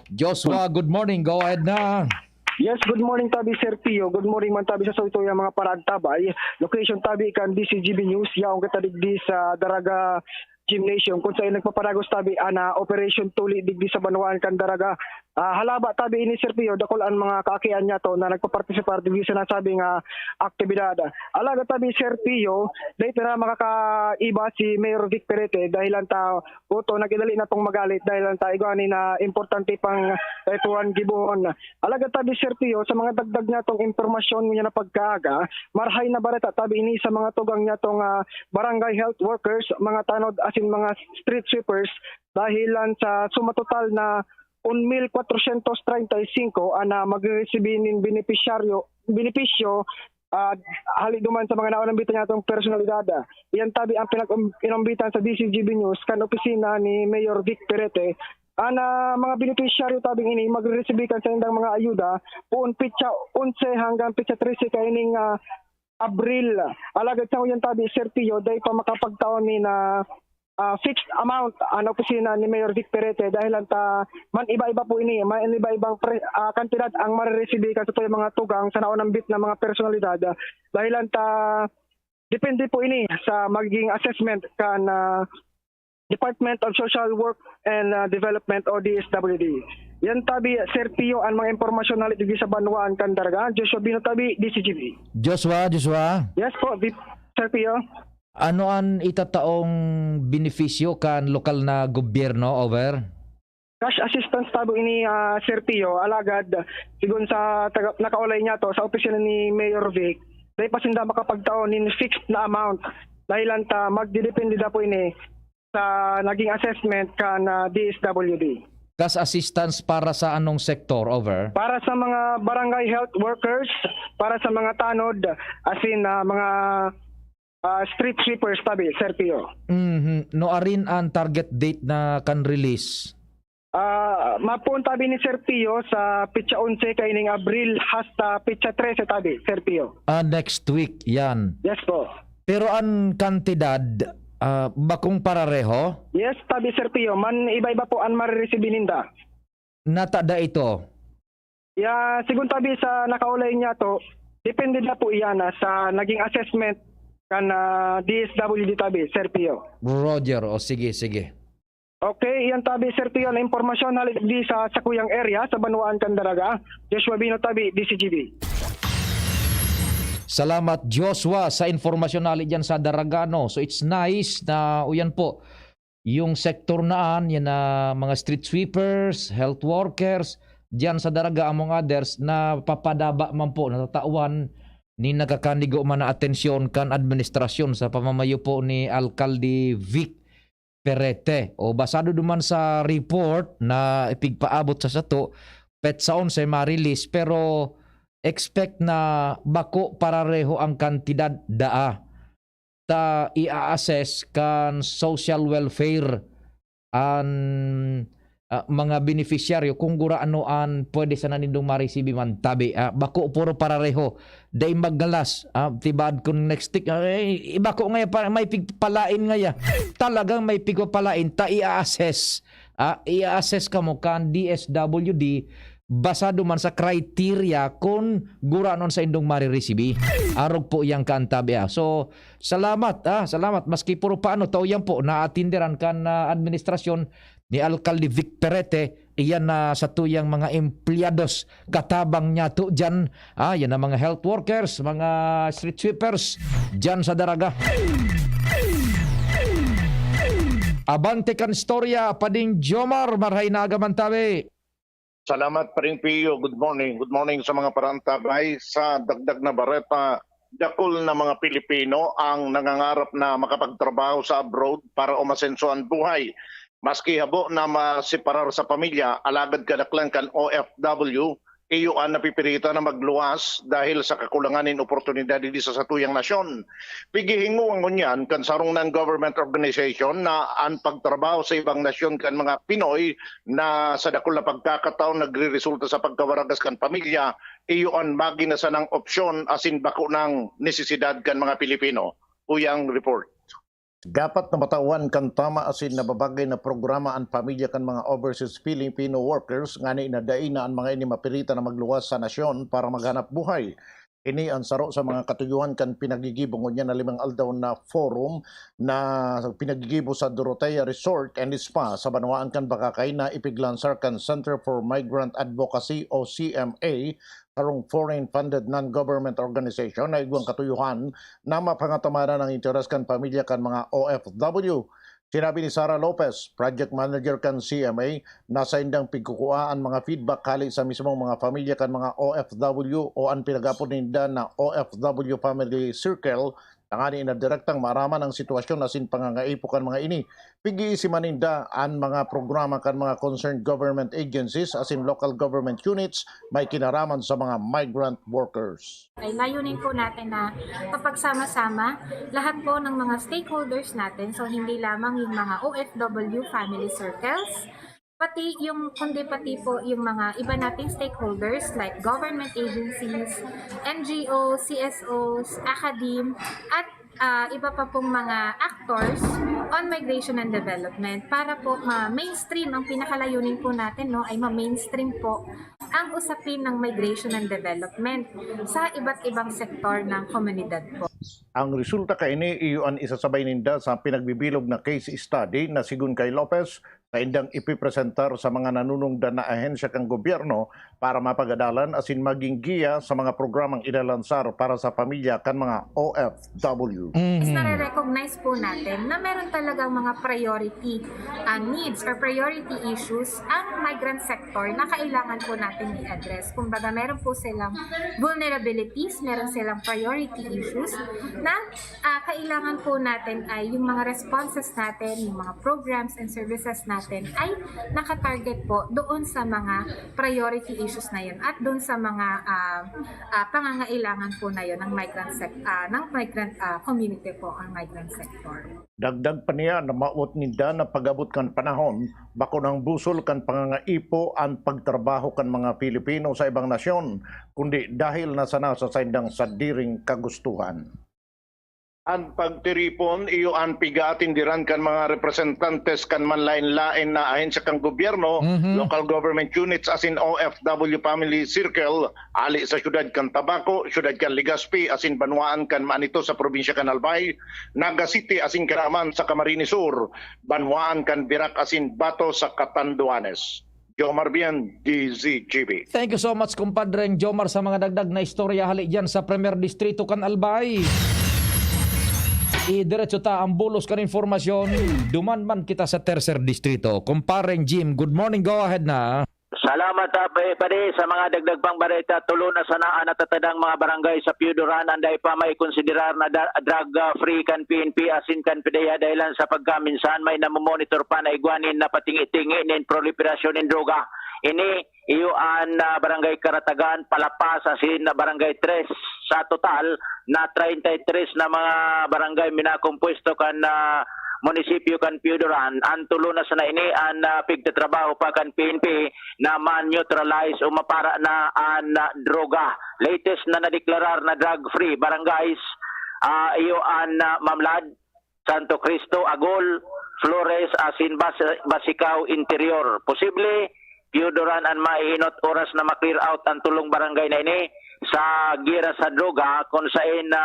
Joshua, good morning. Go ahead na. Yes, good morning tabi, Sir Pio. Good morning man tabi sa sawituyang mga paraagtabay. Location tabi kan D C G B News. Yaon kita digdi sa Daraga Gymnasium kung saan nagpapadagos tabi an, ah, Operation Tuli digdi sa banwaan kan Daraga. Ah, halaba tabi ini, Sir Pio, dakul an mga kaakian niyato na nagpapartisipar digdi sa nasabing, ah, aktibidad. Alagad tabi, Sir Pio, dai ta na makakaiba si Mayor Vic Perete dahilan ta, oto, nag-idali na tong magalit dahilan ta igwa ni na importante pang, eh, tuwan gibohon. Alagad tabi, Sir Pio, sa mga dagdag niyatong impormasyon ngunyan na pagkaaga, marahay na bareta tabi ini sa mga tugang niyatong, ah, barangay health workers, mga tanod asin mga street sweepers, dahilan sa suma total na un mil kwatrosyentos treinta y singko an, ah, magre-resibi nin benepisyaryo, benepisyo, ah, hali duman sa mga naunambitan niyatong personalidad. Iyan tabi ang pinag-inambitan sa D C G B News kan opisina ni Mayor Vic Perete. An, ah, mga benepisyaryo tabing ini magre-resibi kan saindang mga ayuda poon petsa onse hanggang petsa trese kaining, ah, Abril. Alagad sa ngayon tabi, Sir Pio, dai pa makapagtaon ni na, ah, fixed amount an opisina ni Mayor Vic Perete dahilan ta man iba-iba po ini, man iba-ibang pre-, ah, kantidad ang mareresibi kan satuyang mga tugang sa naunambit na mga personalidad. Dahilan ta depende po ini sa magiging assessment kan, ah, Department of Social Work and, ah, Development o D S W D. Yan tabi, Sir Pio, an mga impormasyon hali digdi sa banwaan kan Daraga. Joshua Bino tabi, D C G B. Joshua, Joshua. Yes po, Vip-, Sir Pio. Ano an itataong benepisyo kan lokal na gobyerno, over? Cash assistance tabo ini, ah, Sir Pio, alagad, sigon sa taga, nakaulay niyato sa opisina ni Mayor Vic, dai pa sinda makapagtao nin fixed na amount. Dahilan ta, magdidepende da po ini sa naging assessment kan, ah, D S W D. Cash assistance para sa anong sektor? Over. Para sa mga barangay health workers, para sa mga tanod, as in, ah, mga ah, street sweepers tabi, Sir Pio. Mhm. No arin an target date na kan release? Ah, mapuon tabi ni Sir Pio sa petsa onse kaining Abril hasta petsa trese tabi, Sir Pio. Ah, next week yan. Yes po. Pero an kantidad, ah, bakong parareho? Yes, tabi, Sir Pio. Man iba-iba po an mariresibi ninda. Natada ito? Ya, sigun tabi sa nakaulay niya to, depende na po iyan, ah, sa naging assessment kan, ah, D S W D tabi, Sir Pio. Roger, o sige, sige. Okay, iyan tabi, Sir Pio, na impormasyon hali di sa sakuyang area sa Banwaan kan Daraga. Joshua Bino tabi, D C G B. Salamat, Joshua, sa informasyon na hali dyan sa Daragano. So, it's nice na, o yan po, yung sektor na an, yan na mga street sweepers, health workers, dyan sa Daraga, among others, na papadaba man po, natatawan ni nakakanigo man na atensyon kan administrasyon sa pamamayo po ni Alkalde Vic Perete. O basado duman sa report na ipigpaabot sa sato, petsa onse ma-release, pero expect na bako parareho ang kantidad daa. Ta i-assess kan social welfare an, ah, mga beneficiaryo kung gurano an pwede sana nindong maresibi man tabi. Ah, bako puro parareho. Dai maglas. Ah, tibaad kun next week, ah, eh, ibako ngaya pa, may pigpalain ngaya. Talagang may pigpapalain. Ta i-assess. Ah, i-assess kamo kan D S W D basado man sa criteria kun gurano an saindong mariresibi. Arog po yang kan tabi, ah. So, salamat, ah, salamat. Maski puro paano, tao yan po, naatinderan kan, ah, administrasyon ni Alkalde Vic Perete, iyan na satuyang mga empleyados katabang niya to dyan, ah, yan ang mga health workers, mga street sweepers dyan sa Daraga. Abante kan istorya, Pading Jomar, marhay na aga man tabi. Salamat, Paring Pio. Good morning. Good morning sa mga parantabay. Sa dagdag na bareta, dakul na mga Pilipino ang nangangarap na makapagtrabaho sa abroad para umasenso ang buhay. Maski habo na maseparar sa pamilya, alagad kadaklan kan O F W, iyo an napipiritan na magluwas dahil sa kakulangan nin oportunidad digdi sa satuyang nasyon. Pighihingowa ngunyan kan sarong nang government organization na an pagtrabaho sa ibang nasyon kan mga Pinoy na sa dakul na pagkakataon nagreresulta sa pagkawaragas kan pamilya, iyo an magin na sanang opsyon asin bako nang nesesidad kan mga Pilipino. Uyang report. Dapat na matawan kan tama asin nababagay na programa an pamilya kan mga overseas Filipino workers ngani na dai na an mga ini mapiritan na magluwas sa nasyon para maghanap buhay. Ini an saro sa mga katuyohan kan pinagigibo ngunyan na limang aldaw na forum na pinagigibo sa Dorotea Resort and Spa sa banwaan kan Boracay na ipiglansar kan Center for Migrant Advocacy o C M A, sarong foreign-funded non-government organization na igwang katuyohan na mapangatamanan ang interes kan pamilya kan mga O F W. Sinabi ni Sara Lopez, project manager kan C M A, na saindang pigkukua an mga feedback hale sa mismong mga pamilya kan mga O F W o an pinag-apod ninda na O F W Family Circle, tangani na direktang maaraman ang sitwasyon asin pangangaipo kan mga ini. Pig-iisi man ninda an mga programa kan mga concerned government agencies asin local government units may kinaraman sa mga migrant workers. Ay layunin po natin na papagsama-sama lahat po ng mga stakeholders natin. So hindi lamang yung mga O F W family circles, pati yung, kundi pati po yung mga iba nating stakeholders like government agencies, N G O, C S Os, academe, at ah, iba pa pong mga actors on migration and development para po ma-mainstream. Ang pinakalayunin po natin, no, ay ma-mainstream po ang usapin ng migration and development sa iba't ibang sektor ng komunidad po. Ang resulta kaini iyo an isasabay ninda sa pinagbibilog na case study na sigon kay Lopez, saindang ipipresentar sa mga nanunungdan na ahensya kan gobyerno para mapagadalan asin maging giya sa mga programang ilalansar para sa pamilya kan mga O F W. Mas Mhm. nare-recognize po natin na meron talagang mga priority ah, needs or priority issues ang migrant sector na kailangan po natin i-address. Kumbaga, meron po silang vulnerabilities, meron silang priority issues na ah, kailangan po natin ay yung mga responses natin, yung mga programs and services natin Then ay nakatarget po doon sa mga priority issues na yun at doon sa mga ah, ah, pangangailangan po na yun ng migrant sec- ah, ng migrant ah, community po ang migrant sector. Dagdag pa niya na mawot ninda na pag-abot kan panahon, bako nang busol kan pangangaipo an pagtrabaho kan mga Pilipino sa ibang nasyon, kundi dahil na sana sa saindang sadiring kagustuhan. An pagtiripon iyo an pigaatindiran kan mga representantes kan manlaen-laen na ahensya kan gobyerno, Mhm. local government units asin O F W Family Circle, ali sa siyudad kan Tabaco, siyudad kan Legazpi asin banwaan kan Manito sa probinsya kan Albay, Naga City asin Caraman sa Camarines Sur, banwaan kan Virac asin Bato sa Catanduanes. Jomar Bien, D Z G B. Thank you so much, kumpadreng Jomar, sa mga dagdag na istorya hali dyan sa Premier Distrito kan Albay. Idiretso ta ang bulos kan informasyon. Duman man kita sa Tercer Distrito. Kumpareng Jim, good morning. Go ahead na. Salamat, ah, pa- pare, sa mga dagdag pang bareta. Tulo na sana ang natatadang mga barangay sa Piyudoran ang dai pa may konsiderar na da- drug ah, free kan P N P asin kan PDEA dahilan sa pagkaminsan may namomonitor pa na igwanin na patingi-tingi nin proliferasyon nin droga. Ini iyo an ah, Barangay Karatagan, Palapas asin Barangay Tres. Sa total na treinta y tres na mga barangay minakompuesto kan ah, munisipyo kan Piyudoran, ang tulo na sana ini an ah, pigtatrabaho pa kan P N P na ma-neutralize o mapara na an ah, droga. Latest na nadeklarar na drug-free barangays, ah, iyo an ah, Mamlad, Santo Cristo, Agol, Flores, asin Bas- Basicao Interior. Posible, Piyudoran an maiinot oras na ma-clear out ang tulong barangay na ini sa gira sa droga kung sain na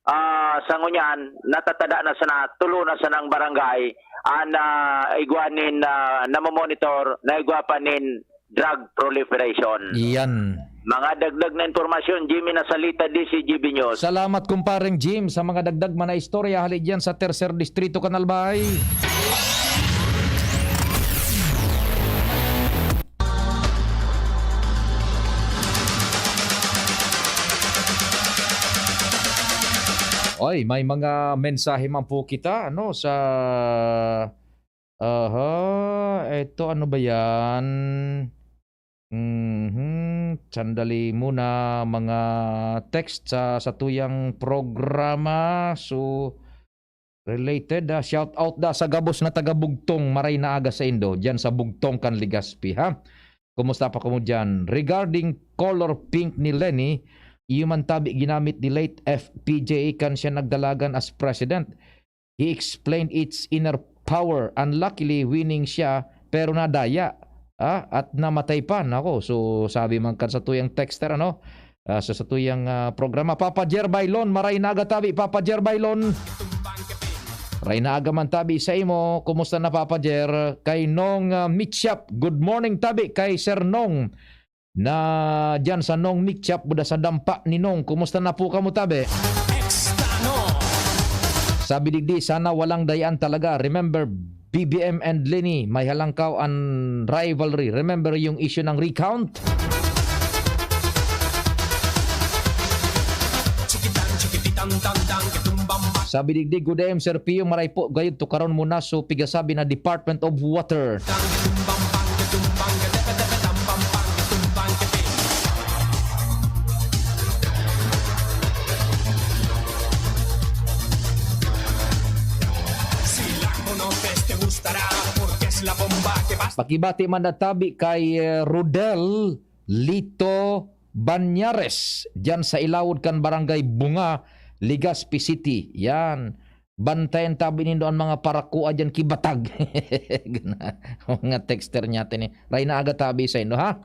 ah, sa ngunyan, natatada na sana tulo na sanang barangay an ah, igwa nin ah, namomonitor na igwa pa nin drug proliferation. Iyan. Mga dagdag na impormasyon, Jimmy Nasalita, D C G B News. Salamat, kumpareng Jim, sa mga dagdag man na istorya hali dyan sa Tercer Distrito kan Albay. Oy, may mga mensahe man po kita, ano, sa Aha, eto ano ba yan? Mhm, sandali muna, mga text sa satuyang programa. So, related, ah, shout out da sa gabos na taga Bugtong, maray na aga saindo, diyan sa Bugtong kan Legazpi, ha? Kumusta pa kamo diyan? Regarding color pink ni Leni, iyo man tabi ginamit ni late F P J kan siya nagdalagan as president. He explained its inner power. Unluckily, winning siya, pero nadaya. Ah, at namatay pa. Nako, so sabi man kan satuyang texter, ano, ah, sa satuyang ah, programa, Papa Jer Bailon, maray na aga tabi, Papa Jer Bailon. Maray na aga man tabi sa imo. Kumusta na, Papa Jer? Kay Nong ah, Mitchap, good morning tabi kay Sir Nong. Na diyan sa Nong Mitchap, buda sa dampa ni Nong. Kumusta na po kamo, tabi? Sabi digdi, sana walang dayaan talaga. Remember, B B M and Leni, may halangkaw an rivalry. Remember yung issue ng recount? Sabi digdi, good A M, Sir Pio, maray po gayud tukaron mo na, so pigasabi na Department of Water. Pakibati man na tabi kay eh, Rodel Lito Banyares, diyan sa ilawod kan Barangay Bunga, Legazpi City. Yan. Bantayan tabi nindo an mga parakua diyan kibatag. Mga texter niya tini. Ray na aga tabi sa indo, ha?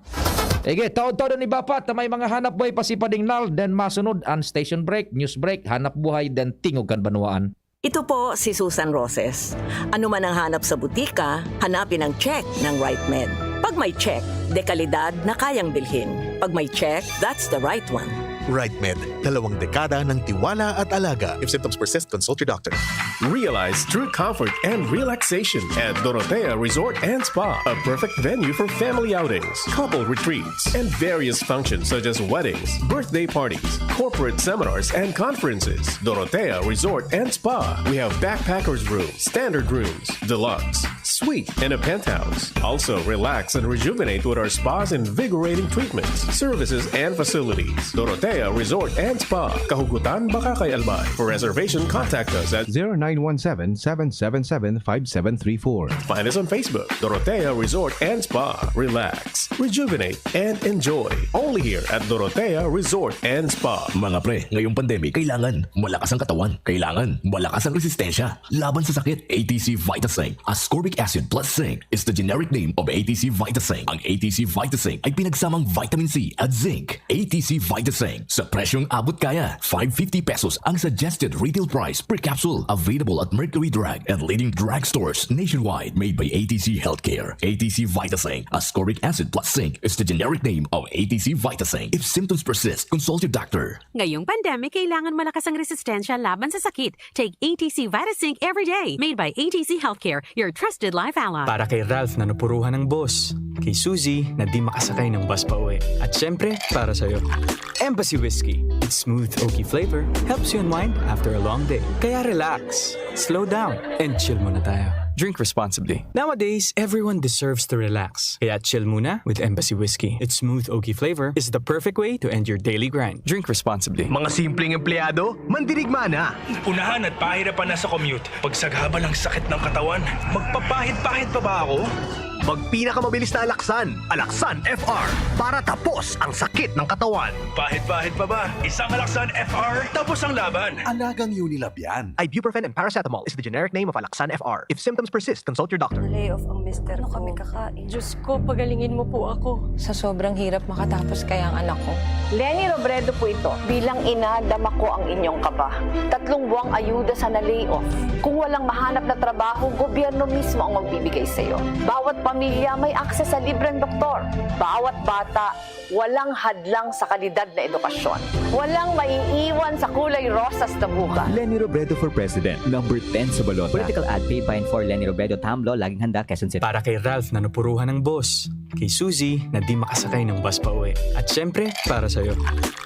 Ige, taod-taod ni Bapa ta may mga hanap buhay pa si Pading Nal, then masunod an station break, news break, hanap buhay, then tingog kan banwaan. Ito po si Susan Roses. Ano man ang hanap sa butika, hanapin ang check ng Right Med. Pag may check, dekalidad na kayang bilhin. Pag may check, that's the right one. Right Med, dalawang dekada ng tiwala at alaga. If symptoms persist, consult your doctor. Realize true comfort and relaxation at Dorotea Resort and Spa, a perfect venue for family outings, couple retreats, and various functions such as weddings, birthday parties, corporate seminars, and conferences. Dorotea Resort and Spa. We have backpackers room, standard rooms, deluxe, suite in a penthouse. Also, relax and rejuvenate with our spa's invigorating treatments, services, and facilities. Dorotea Resort and Spa, Kahugutan, Boracay, Albay. For reservation, contact us at zero nine one seven, seven seven seven, five seven three four. Find us on Facebook, Dorotea Resort and Spa. Relax, rejuvenate, and enjoy. Only here at Dorotea Resort and Spa. Mga pre, ngayong pandemic, kailangan malakas ang katawan. Kailangan malakas ang resistensya laban sa sakit. A T C Vitasync, ascorbic acid plus zinc, is the generic name of A T C Vitasync. Ang A T C Vitasync ay pinagsamang vitamin C at zinc. A T C Vitasync, sa presyong abot kaya. Five fifty pesos ang suggested retail price per capsule. Available at Mercury Drug and leading drugstores nationwide. Made by A T C Healthcare. A T C Vitasync, ascorbic acid plus zinc, is the generic name of A T C Vitasync. If symptoms persist, consult your doctor. Ngayong pandemic, kailangan malakas ang resistensya laban sa sakit. Take A T C Vitasync every day. Made by A T C Healthcare, your trusted life ally. Para kay Ralph na napuruhan ng boss. Kay Suzy na di makasakay ng bus pa uwi. At syempre, para sa'yo. Embassy Whiskey. Its smooth, oaky flavor helps you unwind after a long day. Kaya relax, slow down, and chill muna tayo. Drink responsibly. Nowadays, everyone deserves to relax. Kaya chill muna with Embassy Whiskey. Its smooth, oaky flavor is the perfect way to end your daily grind. Drink responsibly. Mga simpleng empleyado, mandirigma na. Unahan at pahirapan na sa commute. Pagsagabal ang sakit ng katawan, magpapahid-pahid pa ba ako? Magpinakamabilis na Alaksan, Alaksan F R, para tapos ang sakit ng katawan. Pahid-pahid pa ba? Isang Alaksan F R, tapos ang laban. Alagang Unilab yan. Ibuprofen and paracetamol is the generic name of Alaksan F R. If symptoms persist, consult your doctor. Na-lay off ang mister Ano ko. Kami kakain? Diyos ko, pagalingin mo po ako. Sa sobrang hirap makatapos kaya ang anak ko. Leni Robredo po ito. Bilang ina, dama ko ang inyong kaba. Tatlong buwang ayuda sa na-lay off. Kung walang mahanap na trabaho, gobyerno mismo ang magbibigay sa'yo. Bawat pamilya may akses sa libreng doktor. Bawat bata, walang hadlang sa kalidad na edukasyon. Walang maiiwan sa kulay rosas na buka. Leni Robredo for President, number ten sa balota. Political ad paid by and for Leni Robredo, Tamlo, Laging Handa, Quezon City. Para kay Ralph na napuruhan ng boss. Kay Suzy na di makasakay ng bus pa uwi. At syempre, para sa'yo.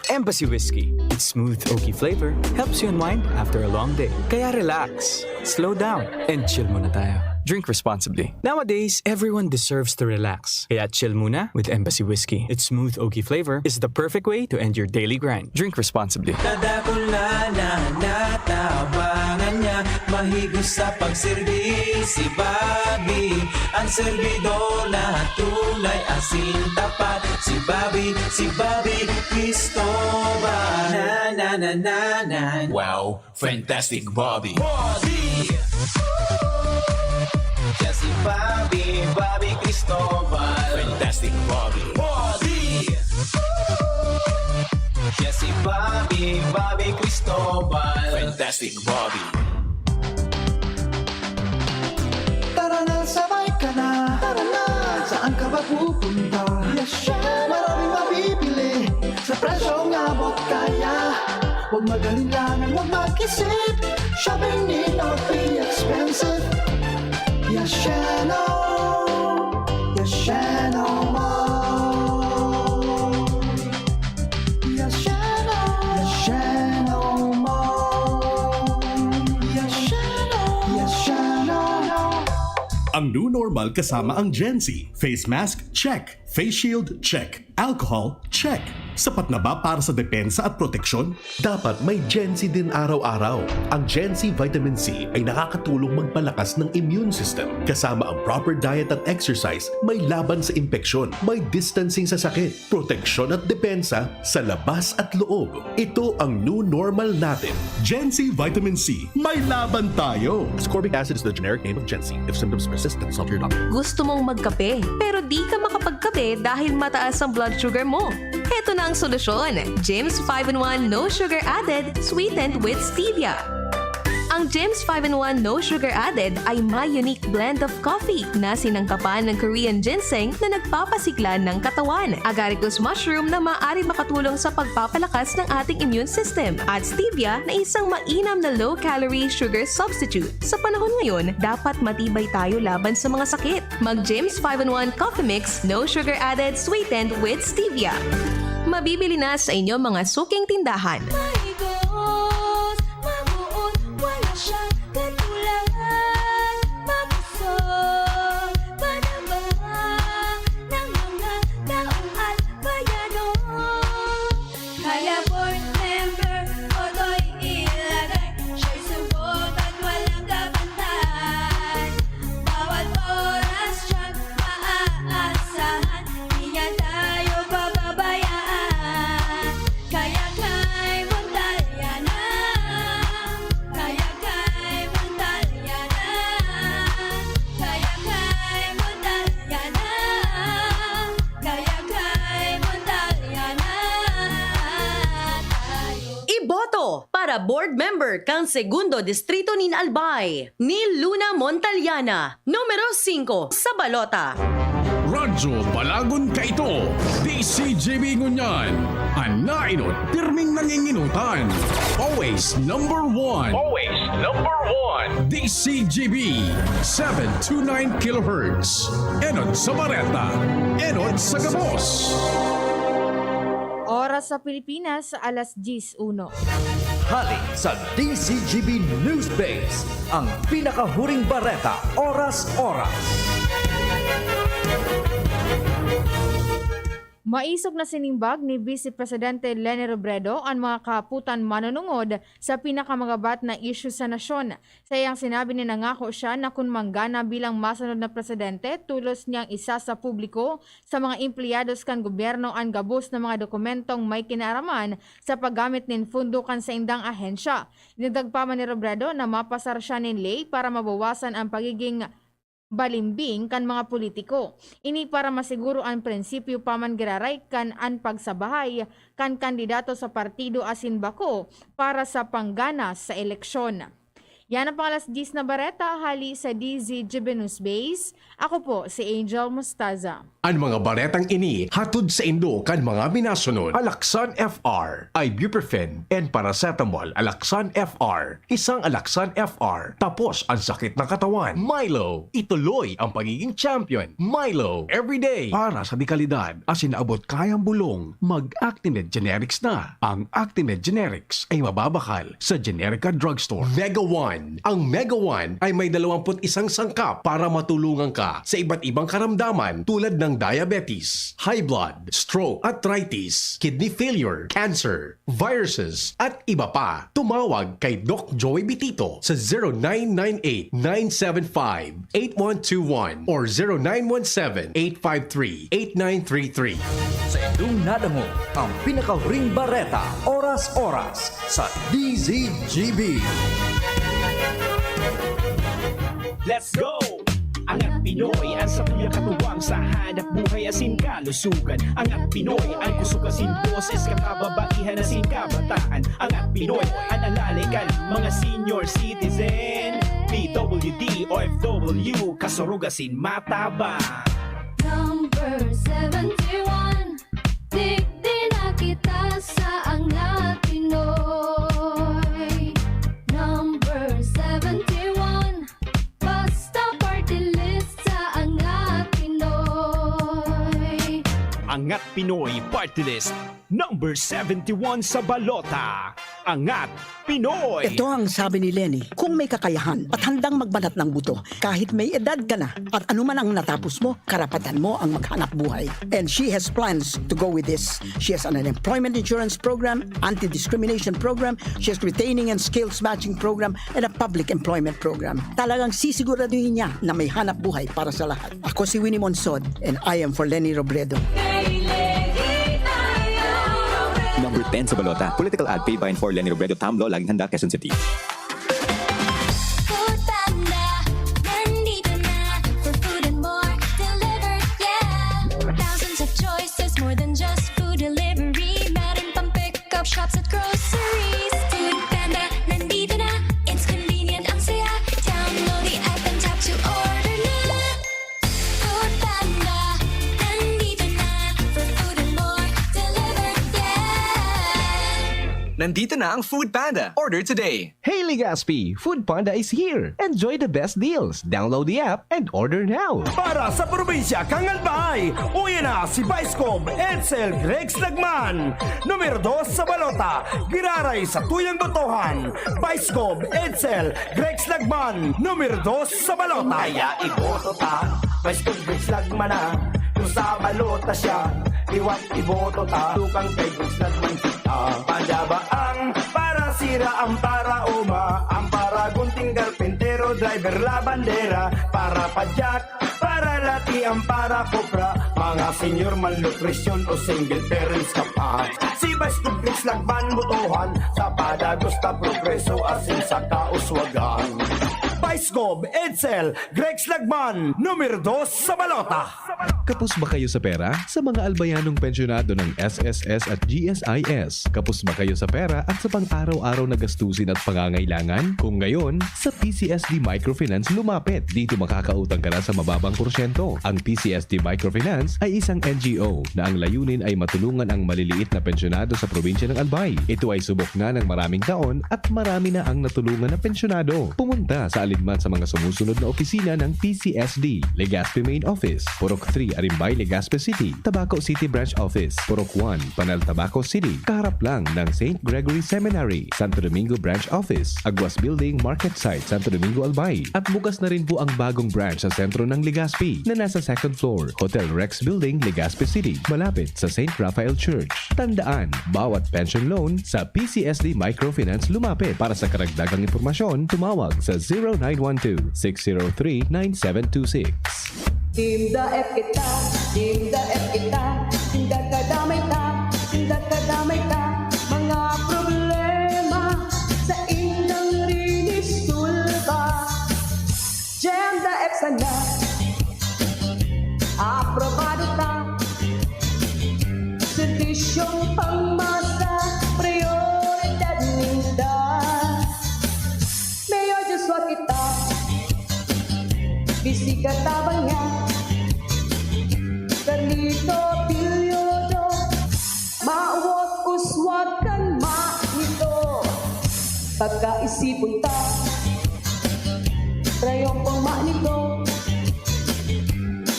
Embassy Whiskey. Its smooth, oaky flavor helps you unwind after a long day. Kaya relax, slow down, and chill muna tayo. Drink responsibly. Nowadays, everyone deserves to relax. Kaya chill muna with Embassy Whiskey. Its smooth, oaky flavor is the perfect way to end your daily grind. Drink responsibly. Kadakula na natabangan niya, mahigos sa pagserbi si Bobby. Ang servidor na tunay, asin tapat, si Bobby, si Bobby Cristobal. Na, na, na, na, na. Wow, fantastic Bobby. Bobby! Siya si Bobby, Bobby Cristobal. Fantastic Bobby. Bobby! Siya si Bobby, Bobby Cristobal. Fantastic Bobby. Tara na, sabay ka na. Tara na. Saan ka ba pupunta? Yes, siya. Maraming mabibili sa presyong abot kaya. Huwag mag-alinlangan, huwag mag-isip. Shopping need not be expensive. Yes, siya, no. Yes, siya, no more. Yes, siya, no. Yes, siya, no more. Yes, siya, no. Yes, siya, no. Ang new normal kasama ang Gen Z. Face mask, check. Face shield, check. Alcohol, check. Sapat na ba para sa depensa at proteksyon? Dapat may Gen Z din araw-araw. Ang Gen Z Vitamin C ay nakakatulong magpalakas ng immune system, kasama ang proper diet at exercise, may laban sa impeksyon, may distancing sa sakit, proteksyon at depensa sa labas at loob. Ito ang new normal natin. Gen Z Vitamin C, may laban tayo! Ascorbic acid is the generic name of Gen Z. If symptoms persist, consult your doctor. Gusto mong magkape, pero di ka makapagkape dahil mataas ang blood sugar mo? Heto na ang solusyon, Jims five-in-one No Sugar Added, sweetened with stevia. Ang Jims five-in-one No Sugar Added ay may unique blend of coffee na sinangkapan ng Korean ginseng na nagpapasigla ng katawan, agaricus mushroom na maaari makatulong sa pagpapalakas ng ating immune system, at stevia na isang mainam na low-calorie sugar substitute. Sa panahon ngayon, dapat matibay tayo laban sa mga sakit. Mag Jims five-in-one Coffee Mix, No Sugar Added, sweetened with stevia. Mabibili na sa inyong mga suking tindahan. Maigos, mabuot, wala siyang katulahan. Mabusog, Boto para board member kan Segundo Distrito nin Albay, ni Luna Montaliana, numero singko sa balota. Radyo Balagon kaito, D C G B ngunyan. An nainot, pirming nanginginutan. Always number one. Always number one. D C G B, seven two nine kilohertz. Enot sa bareta, enot sa gabos. Oras sa Pilipinas, alas diyes uno. Hali sa D C G B News Base, ang pinakahuring bareta, oras-oras. Maisog na sinimbag ni Vice Presidente Leni Robredo an mga kahapotan manunungod sa pinakamagabat na isyu sa nasyon. Sa iyang sinabi na nangako siya na kun manggana bilang masunod na presidente, tulos niyang isa sa publiko sa mga empleyados kan gobyerno an gabos na mga dokumentong may kinaaraman sa paggamit nin fundo kan saindang ahensya. Dinagdag pa man ni Robredo na mapasar siya nin ley para mabawasan ang pagiging balimbing kan mga politiko. Ini para masiguro an prinsipyo pa man giraray kan an pagsabahay kan kandidato sa partido asin bako para sa panggana sa eleksyon. Yan ang pangalas diyes na bareta hali sa D Z G B News Base. Ako po si Angel Mostaza. An mga baretang ini hatod saindo kan mga minasunod: Alaxan F R, ibuprofen and paracetamol. Alaxan F R, isang Alaxan F R, tapos ang sakit ng katawan. Milo, ituloy ang pagiging champion. Milo, everyday, para sa dekalidad. Asin abot kayang bulong, mag-Actimed Generics na. Ang Actimed Generics ay mababakal sa Generica Drugstore. Mega One. Ang Mega One ay may dalawampu't isang sangkap para matulungan ka sa iba't ibang karamdaman tulad ng diabetes, high blood, stroke, arthritis, kidney failure, cancer, viruses, at iba pa. Tumawag kay Doc Joey Bitito sa zero nine nine eight, nine seven five, eight one two one or zero nine one seven, eight five three, eight nine three three. Sa indong nadangog ang pinakahuring bareta, oras-oras, sa D Z G B. Let's go! Angat Pinoy, ang sabuya katuwang sa hanap buhay asin kalusugan. Angat Pinoy, ang kusog asin boses, kababaihan asin kabataan. Angat Pinoy, an alalay kan mga senior citizen. P W D, O F W, kasurog asin matabang. Number seventy-one, digdi na kita sa Angat Pinoy. Number seventy-one, basta party list sa Angat Pinoy. Angat Pinoy Party List, number seventy-one sa balota. Angat Pinoy! Ito ang sabi ni Leni, kung may kakayahan at handang magbanat ng buto, kahit may edad ka na at anuman ang natapos mo, karapatan mo ang maghanap buhay. And she has plans to go with this. She has an employment insurance program, anti-discrimination program, she has retaining and skills matching program, and a public employment program. Talagang sisiguraduhin niya na may hanap buhay para sa lahat. Ako si Winnie Monsod, and I am for Leni Robredo. Number ten sa balota. Political ad paid by and for Leni Robredo, Tamlo, Laging Handa, Quezon City. Food Panda, nandito na for food and more delivered, yeah. Thousands of choices, more than just food delivery. Meron pang pick-up shops at groceries. Food Panda, nandito na. It's convenient, ang saya. Download the app and tap to order na. Food Panda, nandito na for food and more delivered, yeah. Nandito na ang Food Panda. Order today. Hey Legazpi! Food Panda is here! Enjoy the best deals! Download the app and order now! Para sa probinsya kan Albay, uya na si Vice Gov Edsel Grex Lagman, numero dos sa balota, giraray sa tuyang botohan. Vice Gov Edsel Grex Lagman, numero dos sa balota. Kaya iboto ta, Vice Gov Grex Lagman na. Kung sa balota siya, liwat iboto ta. Tukang kay Grex Lagman kita. Panda ba ang para sira, ang para uma, ang para gunting, karpintero, driver, labandera, para padyak, para lati, ang para kopra, mga senior, malnutrisyon o single parents ka pa. Si Vice Gov Grex Lagman botohan, sa padagos ta progreso, asin sa kauswagan. Vice Gov Edsel Grex Lagman, numero dos sa balota. Kapos ba kayo sa pera? Sa mga albayanong pensyonado ng S S S at G S I S, kapos ba kayo sa pera at sa pang-araw-araw na gastusin at pangangailangan? Kung gayon, sa P C S D Microfinance lumapit. Dito makakautang ka na sa mababang porsyento. Ang P C S D Microfinance ay isang N G O na ang layunin ay matulungan ang maliliit na pensyonado sa probinsya ng Albay. Ito ay subok na ng maraming taon at marami na ang natulungan na pensyonado. Pumunta sa alinman sa mga sumusunod na opisina ng P C S D: Legazpi Main Office, Purok three, Arimbay, Legazpi City; Tabaco City Branch Office, Purok one, Panal, Tabaco City, kaharap lang ng Saint Gregory Seminary; Santo Domingo Branch Office, Aguas Building, Market Site, Santo Domingo, Albay. At bukas na rin po ang bagong branch sa sentro ng Legazpi, na nasa second floor, Hotel Rex Building, Legazpi City, malapit sa Saint Raphael Church. Tandaan, bawat pension loan, sa P C S D Microfinance lumapit. Para sa karagdagang impormasyon, tumawag sa zero nine one two, six zero three, nine seven two six. Team Daet kita, Team Daet kita, tinda kadamay ta, tinda kadamay ta, mga problema sa indang rinisulba. Jam Daet sana, aprobado ta, serbisyong pangmasa, prioridad ninda. Mayor Joshua kita, bisi katabang niya, Carlito Pilyodo, mawot uswag kan ma nito. Pagkaisipon ta, trayong pang ma nito,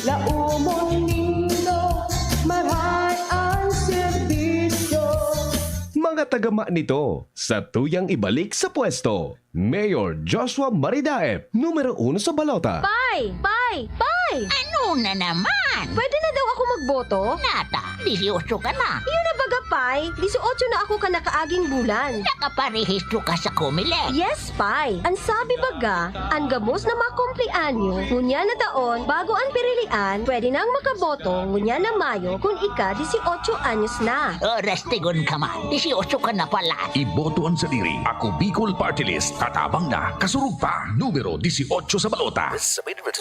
laumon nindo, maray ang serbisyo. Mga taga ma nito, sa tuyang ibalik sa pwesto, Mayor Joshua Maridaep, numero uno sa balota. Pay! Pay! Pay! Ano na naman? Pwede na daw ako magboto? Nata, disiotso ka na. Iyo na baga, Pay. Disiotso na ako kan nakaaging bulan. Nakaparehistro ka sa Comelec? Yes, Pay. Ang sabi baga, ang gabos na makumpleanyo, ngunyan na taon, bago an pirilian, pwede nang makaboto, ngunyan na Mayo, kun ika disiotso anyos na. Oras tigon ka man, disiotso ka na pala. Iboto an sadiri. Ako Bicol Party List. Katabang na, kasurog pa, numero disiotso sa balota.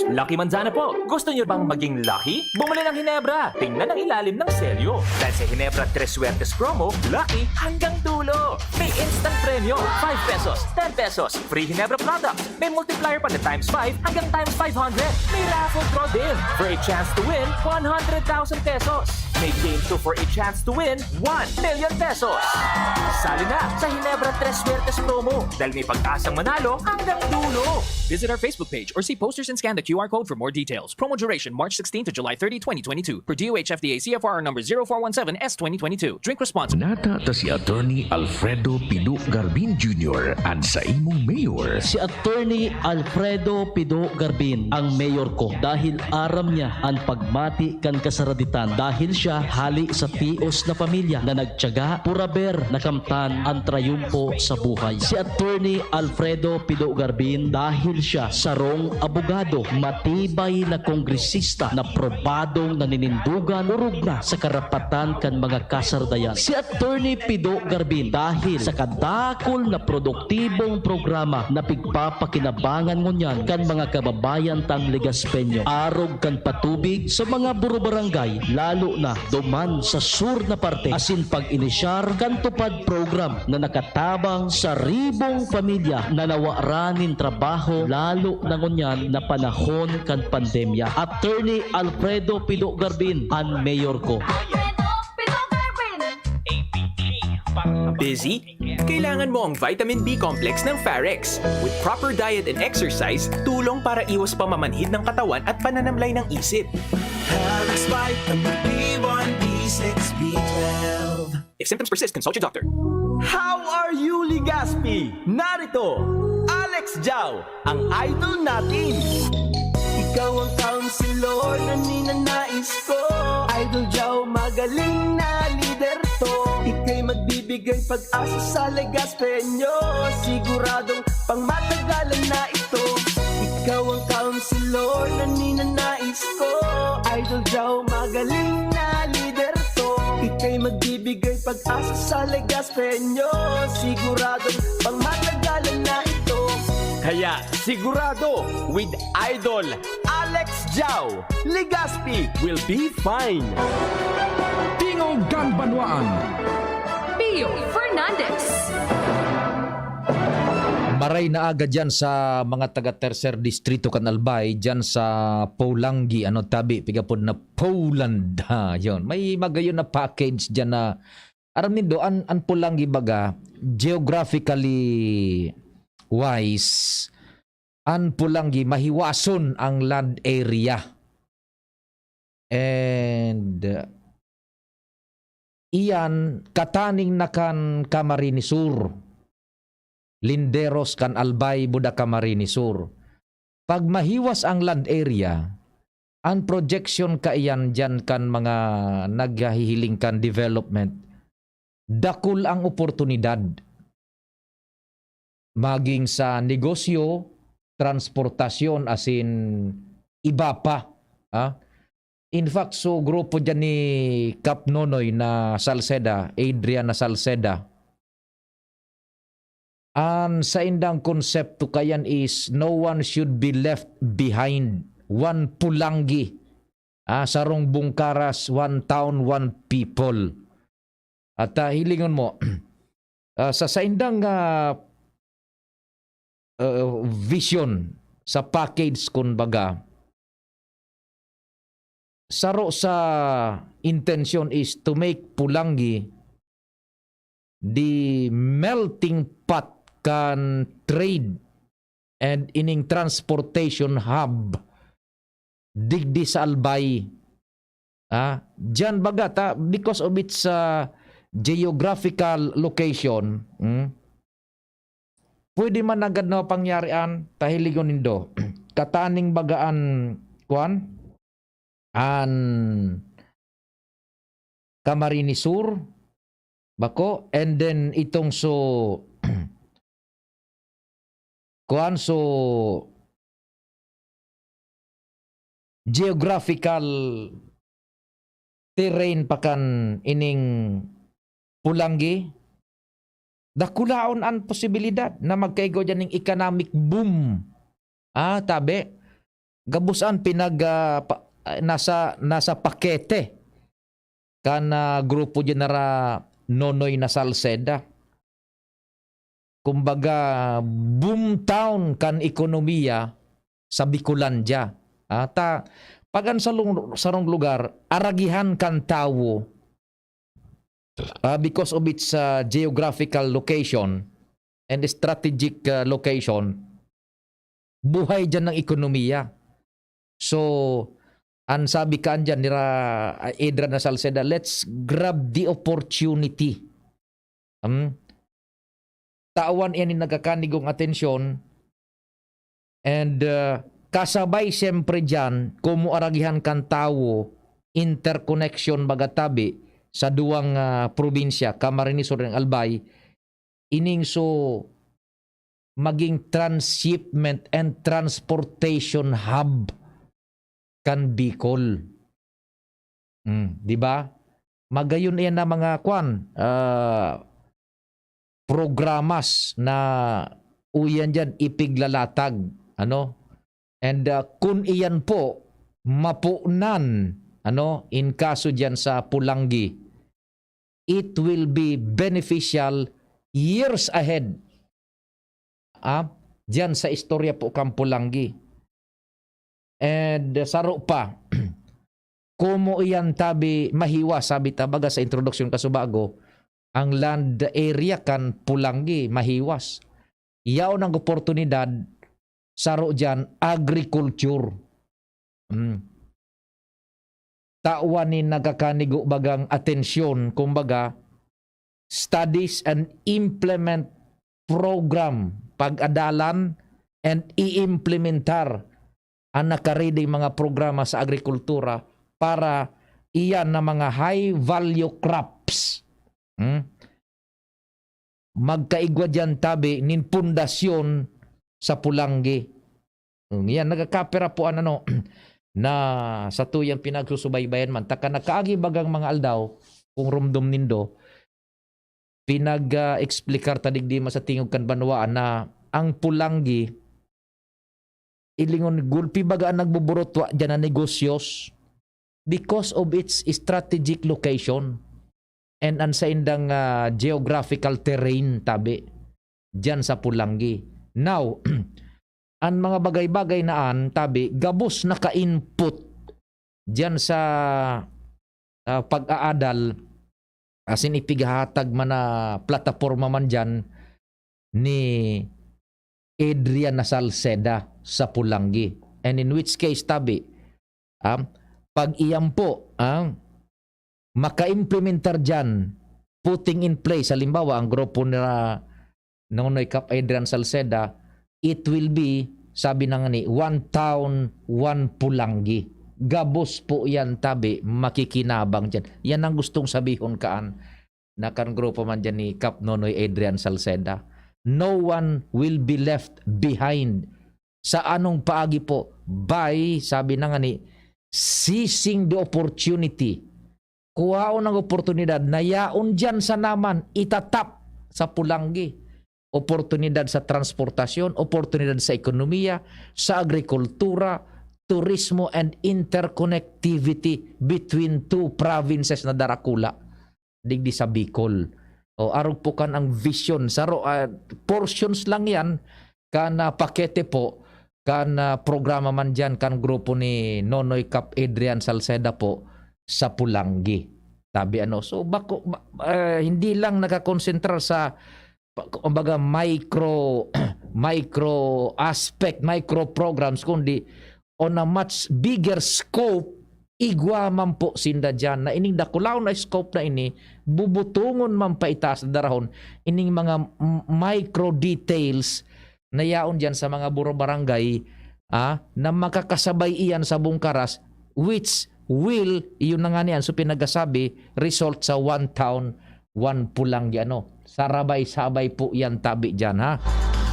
Lucky Manzana po! Gusto niyo bang maging lucky? Bumili ng Hinebra! Tingnan ang ilalim ng selyo. Dahil sa Hinebra Tres Suertes Promo, lucky hanggang dulo! May instant premyo, five pesos, ten pesos, free Hinebra product, may multiplier pa na times five hanggang times five hundred. May raffle draw din for a chance to win one hundred thousand pesos. May game two for a chance to win one million pesos. Sali na sa Hinebra Tres Suertes Promo dahil may pag-asang manalo hanggang dulo. Visit our Facebook page or see posters and scan the Q R code for more details. Promo duration March sixteen to July thirty, twenty twenty-two, per D O H F D A C F R number zero four one seven S twenty twenty-two. Drink responsibly. Nata ta si Attorney Alfredo Pido Garbin Junior, an saimong mayor. Si Attorney Alfredo Pido Garbin ang mayor ko dahil aram niya an pagmati kan kasaraditan, dahil siya hali sa tios na pamilya na nagtiyaga, puraber na kamtan an trayumpo sa buhay. Si Attorney Alfredo Pido Garbin dahil siya sarong abogado, matibay na kongresista na probadong naninindugan, orog na sa karapatan kan mga kasaradayan. Si Attorney Pido Garbin dahil sa kadakul na produktibong programa na pigpapakinabangan ngunyan kan mga kababayan tang Legaspeño, arog kan patubig sa mga burubarangay, lalo na duman sa sur na parte, asin pag-inisyar kan TUPAD program na nakatabang sa ribong pamilya na nawaran nin trabaho, lalo na ngunyan na panahon kan pandemya. Attorney Alfredo Pido Garbin, an mayor ko. Busy? Kailangan mo ang vitamin B complex ng Pharex. With proper diet and exercise, tulong para iwas pamamanhid ng katawan at pananamlay ng isip. Alex Vitamin B one, B six, B twelve. If symptoms persist, consult your doctor. How are you, Legazpi? Narito, Alex Jao, ang idol natin. Ikaw ang counselor na ninanais ko. Idol Jao, magaling na lider to. Ika'y magbibigay pag-asa sa Legaspeño. Siguradong pangmatagalan na ito. Ikaw ang counselor na ninanais ko. Idol Jao, magaling na lider to. Ika'y magbibigay pag-asa sa Legaspeño. Siguradong pangmatagalan na ito. Kaya sigurado with Idol Alex Jao, Legazpi will be fine. Tingog kan Banwaan. Pio Fernandez. Maray na aga dyan sa mga taga Tercer Distrito kan Albay, dyan sa Polangui, ano, tabi, pigapod na Poland. Ha, yun. May magayon na package dyan na, aram nindo, an, an Polangui baga, geographically wise, an Polangui, mahiwason ang land area. And uh, iyan, kataning na kan Camarines Sur, linderos kan Albay, Buda, Camarines Sur. Pag mahiwas ang land area, ang projection kaiyan dyan kan mga naghahihiling kan development, dakul ang oportunidad. Maging sa negosyo, transportasyon, asin iba pa. Ha? In fact, so grupo dyan ni Kap Nonoy na Salceda, Adrian na Salceda, an saindang konsepto kayan is no one should be left behind. One Polangui. Ah, sarong Bungkaras, one town, one people. At ah, hilingon mo, ah, sa saindang ah, ah, vision, sa package, kun baga, saro sa intention is to make Polangui the melting pot kan trade and ining transportation hub digdi sa Albay. Ah, diyan baga ta, because of its ah, geographical location, hmm, pwede man nanggad na mapangyarian, ta hiligon nindo. Kataning baga an, kuan, an Camarines Sur, bako, and then itong so, kuan, so, geographical terrain pa kan ining Polangui, dakulaon an posibilidad na magkaigwa diyan ning economic boom. Ah, tabi, gabos an pinag, ah, pa- ah, nasa nasa pakete kan ah, grupo diyan nara Nonoy na Salceda. Kumbaga, boom town kan ekonomiya sa Bicolandia. Ah, ta, pag an salong, sarong lugar, aragihan kan tawo, ah, because of its ah, geographical location and strategic ah, location, buhay diyan ng ekonomiya. So, an sabi kaan diyan nira ah, Adrian na Salceda, let's grab the opportunity. Hmm? Tawan iyan nin nagkakanigong atensyon. And uh, kasabay siyempre diyan, komo aragihan kan tawo, interconnection baga tabi sa duwang ah, probinsya, Camarines Sur and Albay, ining so maging transshipment and transportation hub kan Bicol. Mm, di ba? Magayon iyan na mga kwan, ah, programas na uyan diyan ipiglalatag, ano? And ah, kun iyan po mapunan, ano, in kaso diyan sa Polangui, it will be beneficial years ahead. Ah, diyan sa istorya po kan Polangui. And uh, saro pa, komo iyan tabi mahiwas, sabi ta baga sa introduction kasubago, ang land area kan Polangui mahiwas. Yaon ang oportunidad, saro diyan, agriculture. Mm. Tawan nin nagkakanigo bagang atensyon, kumbaga, studies and implement program, pag-adalan and i-implementar an nakariding mga programa sa agrikultura para iyan na mga high value crops. Hmm? Magkaigwa diyan tabi nin pundasyon sa Polangui. Hmm, yan, nagkakapira po an ano, na sa tuyang pinagsusubaybayan man. Taka nakaagi bagang mga aldaw, kung rumdom nindo, pinag-explikar ta digdi man sa tingog kan banwaan na ang Polangui ilingon gulpi baga an nagbuburutwa diyan na negosyo because of its strategic location and an saindang, ah, geographical terrain, tabi, diyan sa Polangui. Now, an mga bagay-bagay na an, tabi, gabos naka-input diyan sa, ah, pag-aadal, asin ipighahatag man na plataporma man diyan ni Adrian na Salceda sa Polangui. And in which case, tabi, ah, pag iyan po, ah, maka-implementar diyan, putting in place, halimbawa, ang grupo nila Nonoy Cap Adrian Salceda, it will be, sabi na nga ni, one town, one Polangui. Gabos po yan, tabi, makikinabang diyan. Yan ang gustong sabihon kaan na kan grupo man diyan ni Cap Nonoy Adrian Salceda. No one will be left behind. Sa anong paagi po? By, sabi na nga ni, seizing the opportunity. Kuhaon ang oportunidad na yaon diyan sa naman, itatap sa Polangui. Oportunidad sa transportasyon, oportunidad sa ekonomiya, sa agrikultura, turismo, and interconnectivity between two provinces na darakula digdi sa Bicol. O, arog po kan ang vision. Saro, ah, portions lang yan kan, ah, pakete po, kan, ah, programa man diyan, kan grupo ni Nonoy Cap Adrian Salceda po sa Polangui. Tabi ano, so bako, ba, ah, hindi lang nakakonsentrar sa, pa-, kumbaga, micro, micro aspect, micro programs, kundi on a much bigger scope, igwa man po sinda diyan na ining dakulaon na scope na ini, bubutongon man pa itaas na darahon ining mga m-, micro details na yaon diyan sa mga buro barangay, ah, na makakasabay iyan sa Bungkaras, which will, iyon na nga niyan, so pinagasabi, result sa one town, one Polangui, ano. Sarabay-sabay po yan, tabi diyan, ha.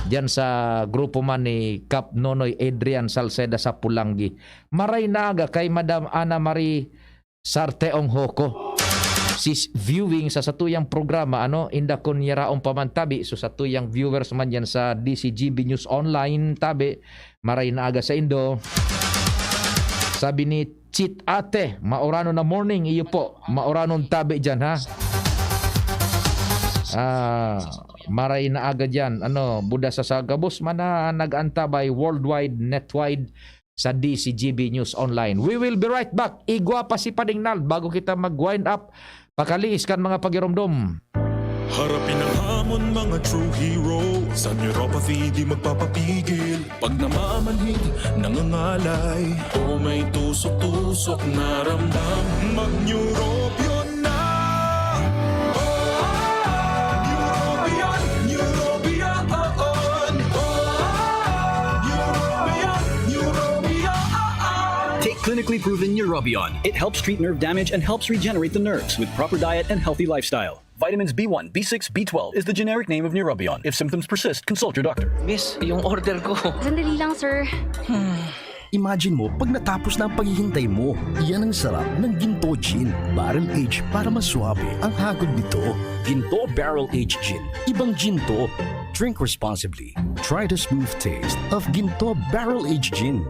Diyan sa grupo man ni Cap Nonoy Adrian Salceda sa Polangui. Maray na aga kay Madam Ana Marie Sarte Onghoco. Sis viewing sa satuyang programa, ano, inda kun yaraon pa man tabi, so satuyang viewers man yan sa D C G B News Online, tabi, maray na aga sa indo. Sabi ni Chit Ate, mauranon na morning, iyo po, mauranon tabi dyan, ha? Ah, maray na aga dyan, ano, buda sa sagabos man na nag-antabay worldwide, netwide, sa D C G B News Online. We will be right back. Igwa pa si Pading Nald bago kita mag-wind up. Pakalihis kan mga pagiromdom. Harapin ang hamon, mga true hero. Sa neuropathy, di magpapapigil. Pag namamanhid, nangangalay, o may tusok-tusok na ramdam, mag-Neurobion na! Neurobion! Neurobion! Oo! Neurobion! Neurobion! Oo! Take clinically proven Neurobion. It helps treat nerve damage and helps regenerate the nerves with proper diet and healthy lifestyle. Vitamins B one, B six, B twelve is the generic name of Neurobion. If symptoms persist, consult your doctor. Miss, yung order ko. Sandali lang, sir. Imagine mo, pag natapos na ang paghihintay mo, yan ang sarap ng Ginto Gin. Barrel Age para mas suabe ang hagod nito. Ginto Barrel Age Gin. Ibang gin to. Drink responsibly. Try the smooth taste of Ginto Barrel Age Gin.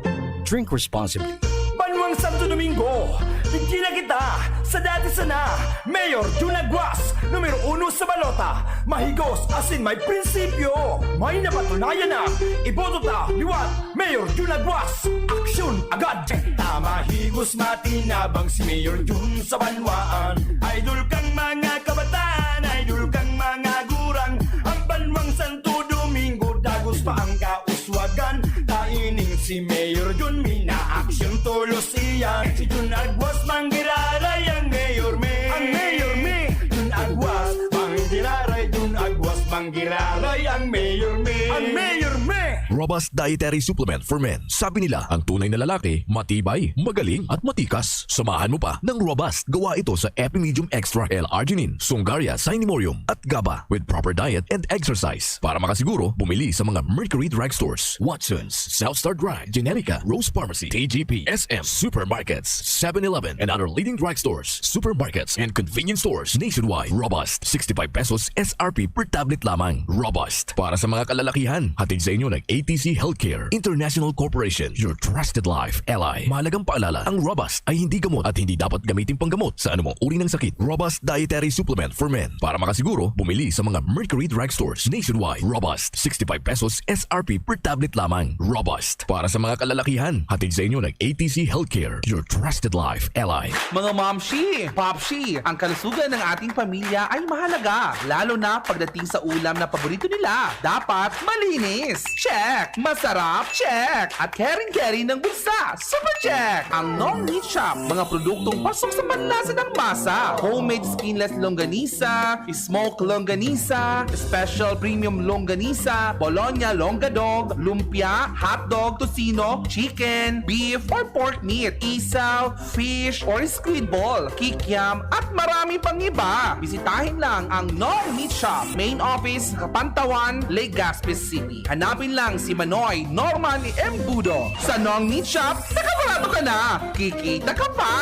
Drink responsibly. Banwang Santo Domingo, digdi na kita sa dati sana, Mayor Jun Aguas, numero uno sa balota, mahigos asin may prinsipyo. May napatunayan na, iboto ta liwat, Mayor Jun Aguas, aksyon agad! Ta mahigos matinabang si Mayor Jun sa banwaan. Idol kang mga kabataan, idol kang mga gurang. Ang Banwang Santo Domingo, dagos pa ang kauswagan. Ta ining si Mayor Jun, minaaksyon tolos iyan. Si Jun Aguas, manggiraray ang Mayor Me. Ang Mayor Me. Jun Aguas, manggiraray. Jun Aguas, manggiraray ang Mayor Me. Ang Mayor Me. Robust Dietary Supplement for Men. Sabi nila, ang tunay na lalaki, matibay, magaling, at matikas. Samahan mo pa ng Robust. Gawa ito sa Epimedium Extra L-Arginine, Sungaria, Cinemorium, at GABA. With proper diet and exercise. Para makasiguro, bumili sa mga Mercury Drugstores, Watsons, South Star Drug, Generica, Rose Pharmacy, T G P, S M, supermarkets, seven eleven, and other leading drugstores, supermarkets, and convenience stores nationwide. Robust, sixty-five pesos S R P per tablet lamang. Robust. Para sa mga kalalakihan, hatid sa inyo ng A T T C Healthcare International Corporation, your trusted life ally. Mahalagang paalala, ang Robust ay hindi gamot at hindi dapat gamitin panggamot sa anumang uri ng sakit. Robust Dietary Supplement for Men. Para makasiguro, bumili sa mga Mercury Drugstores nationwide. Robust, sixty-five pesos S R P per tablet lamang. Robust, para sa mga kalalakihan. Hatid sa inyo ng A T C Healthcare, your trusted life ally. Mga momshi, popshi, ang kalusugan ng ating pamilya ay mahalaga, lalo na pagdating sa ulam na paborito nila. Dapat malinis. Check! Masarap. Check! At caring-caring ng bulsa. Super check! Ang Nong Meat Shop, mga produktong pasok sa panlasa ng masa. Homemade skinless longganisa, smoke longganisa, special premium longganisa, Bologna longga dog, lumpia, hotdog, tocino, chicken, beef, or pork meat, isaw, fish, or squid ball, kikiam, at marami pang iba. Bisitahin lang ang Nong Meat Shop, main office, Kapantawan, Legazpi City. Hanapin lang si Manoy Norman Embudo. Sa Nong Meat Shop, nakabarato ka na! Kikita ka pa!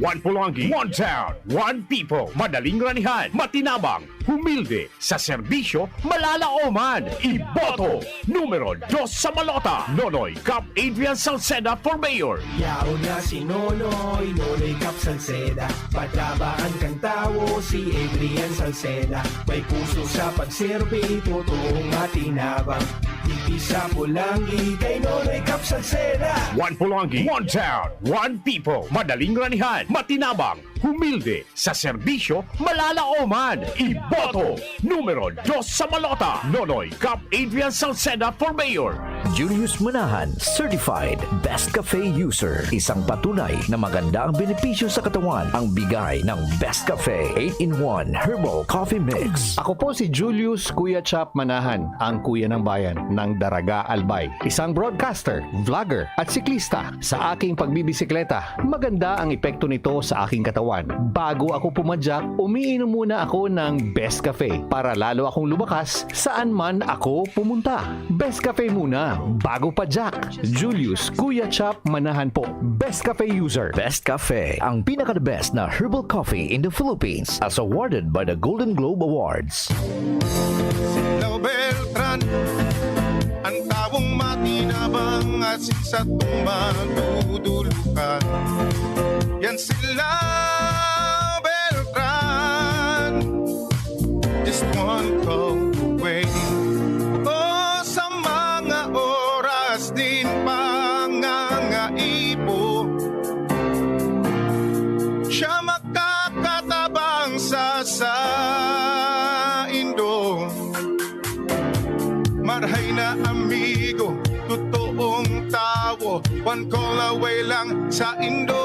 One Polonggi, one town, one people. Madaling ranihan, matinabang, humilde, sa serbisyo, malalaoman. Iboto, numero dos sa balota, Nonoy Cap Adrian Salceda for Mayor. Yaon na si Nonoy, Nonoy Cap Salceda. Patabaan kan tawo si Adrian Salceda. May puso sa pagserbi, totoong matinabang. Digdi sa Polonggi, kay Nonoy Cap Salceda. One Polonggi, one town, one people. Madaling ranihan, matinabang, humilde, sa serbisyo, malalaoman. Iboto, numero dos sa balota, Nonoy Cap Adrian Salceda for Mayor. Julius Manahan, certified Best Cafe user. Isang patunay na maganda ang benepisyo sa katawan ang bigay ng Best Cafe eight-in-one Herbal Coffee Mix. Ako po si Julius Kuya Chap Manahan, ang kuya ng bayan ng Daraga, Albay. Isang broadcaster, vlogger, at siklista. Sa aking pagbibisikleta, maganda ang epekto nito sa aking katawan. Bago ako pumadyak, umiinom muna ako ng Best Cafe para lalo akong lumakas saan man ako pumunta. Best Cafe muna, bago padyak. Julius Kuya Chap Manahan po. Best Cafe user. Best Cafe, ang pinaka-the best na herbal coffee in the Philippines, as awarded by the Golden Globe Awards. Silaw Beltran, ang tawong matinabang at sa tumba dudulukan. Yan sila, Beltran, just one call away. O sa mga oras din pangangaipo, siya makakatabang sa saindo. Marhay na amigo, totoong tawo, one call away lang saindo.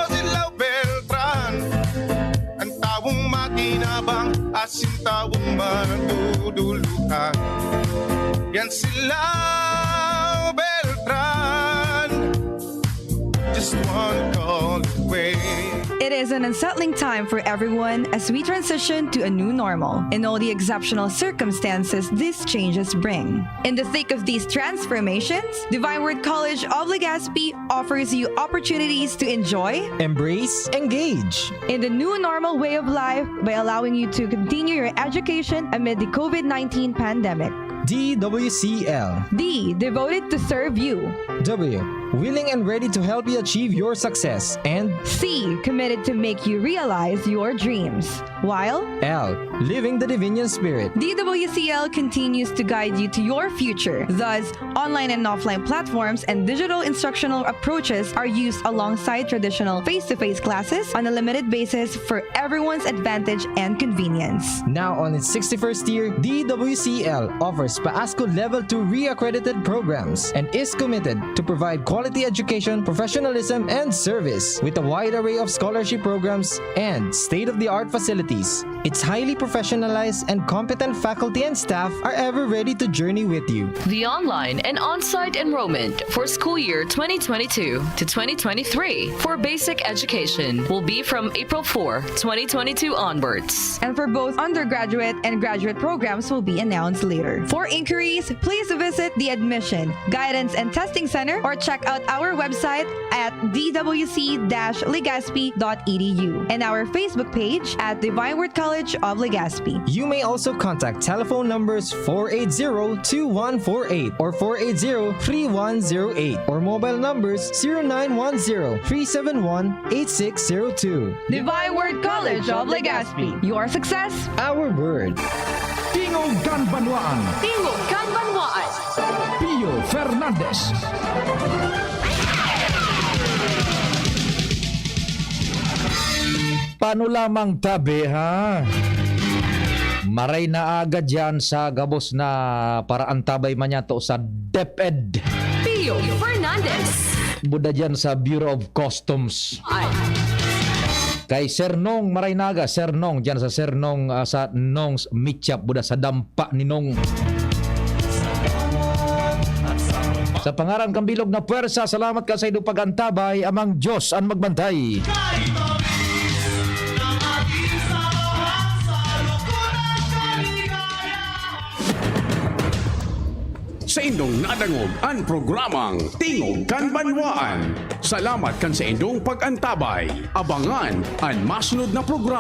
Silaw Beltran, ang tawong makinabang, asin tawong maduduluhan. Yan sila, Beltran, just one call away. It is an unsettling time for everyone as we transition to a new normal and all the exceptional circumstances these changes bring. In the thick of these transformations, Divine Word College of Legazpi offers you opportunities to enjoy, embrace, engage in the new normal way of life by allowing you to continue your education amid the COVID nineteen pandemic. D W C L. D, devoted to serve you. W, willing and ready to help you achieve your success. And C, committed to make you realize your dreams. While L, living the Divinian Spirit. D W C L continues to guide you to your future. Thus, online and offline platforms and digital instructional approaches are used alongside traditional face-to-face classes on a limited basis for everyone's advantage and convenience. Now on its sixty-first year, D W C L offers PAASCU Level two re-accredited programs and is committed to provide quality education, professionalism, and service with a wide array of scholarship programs and state-of-the-art facilities. Its highly professionalized and competent faculty and staff are ever ready to journey with you. The online and on-site enrollment for school year twenty twenty-two to twenty twenty-three for basic education will be from April four, twenty twenty-two onwards. And for both undergraduate and graduate programs will be announced later. For inquiries, please visit the Admission, Guidance and Testing Center or check out our website at d w c dash legazpi dot e d u and our Facebook page at Divine Word College of Legazpi. You may also contact telephone numbers four eight zero two one four eight or four eight zero three one zero eight or mobile numbers zero nine one zero three seven one eight six zero two. Divine Word College of Legazpi. Your success, our word. Tingog kan Banwaan. Tingog kan Banwaan. Pio Fernandez. Paano lamang tabi, ha? Maray na aga dyan sa gabos na paraantabay man yato sa DepEd. Pio Fernandez. Buda dyan sa Bureau of Customs. Ay. Kay Sir Nong Maray na aga, Sir Nong, dyan sa Sir Nong, ah, sa Nong's Meat Shop, buda sa dampa ni Nong. Sa pangaran kan bilog na puwersa, salamat kan saindong pag-antabay, Amang Diyos an magbantay. Saindong nadangog an programang Tingog kan Banwaan. Salamat kan saindong pag-antabay. Abangan an masunod na programa.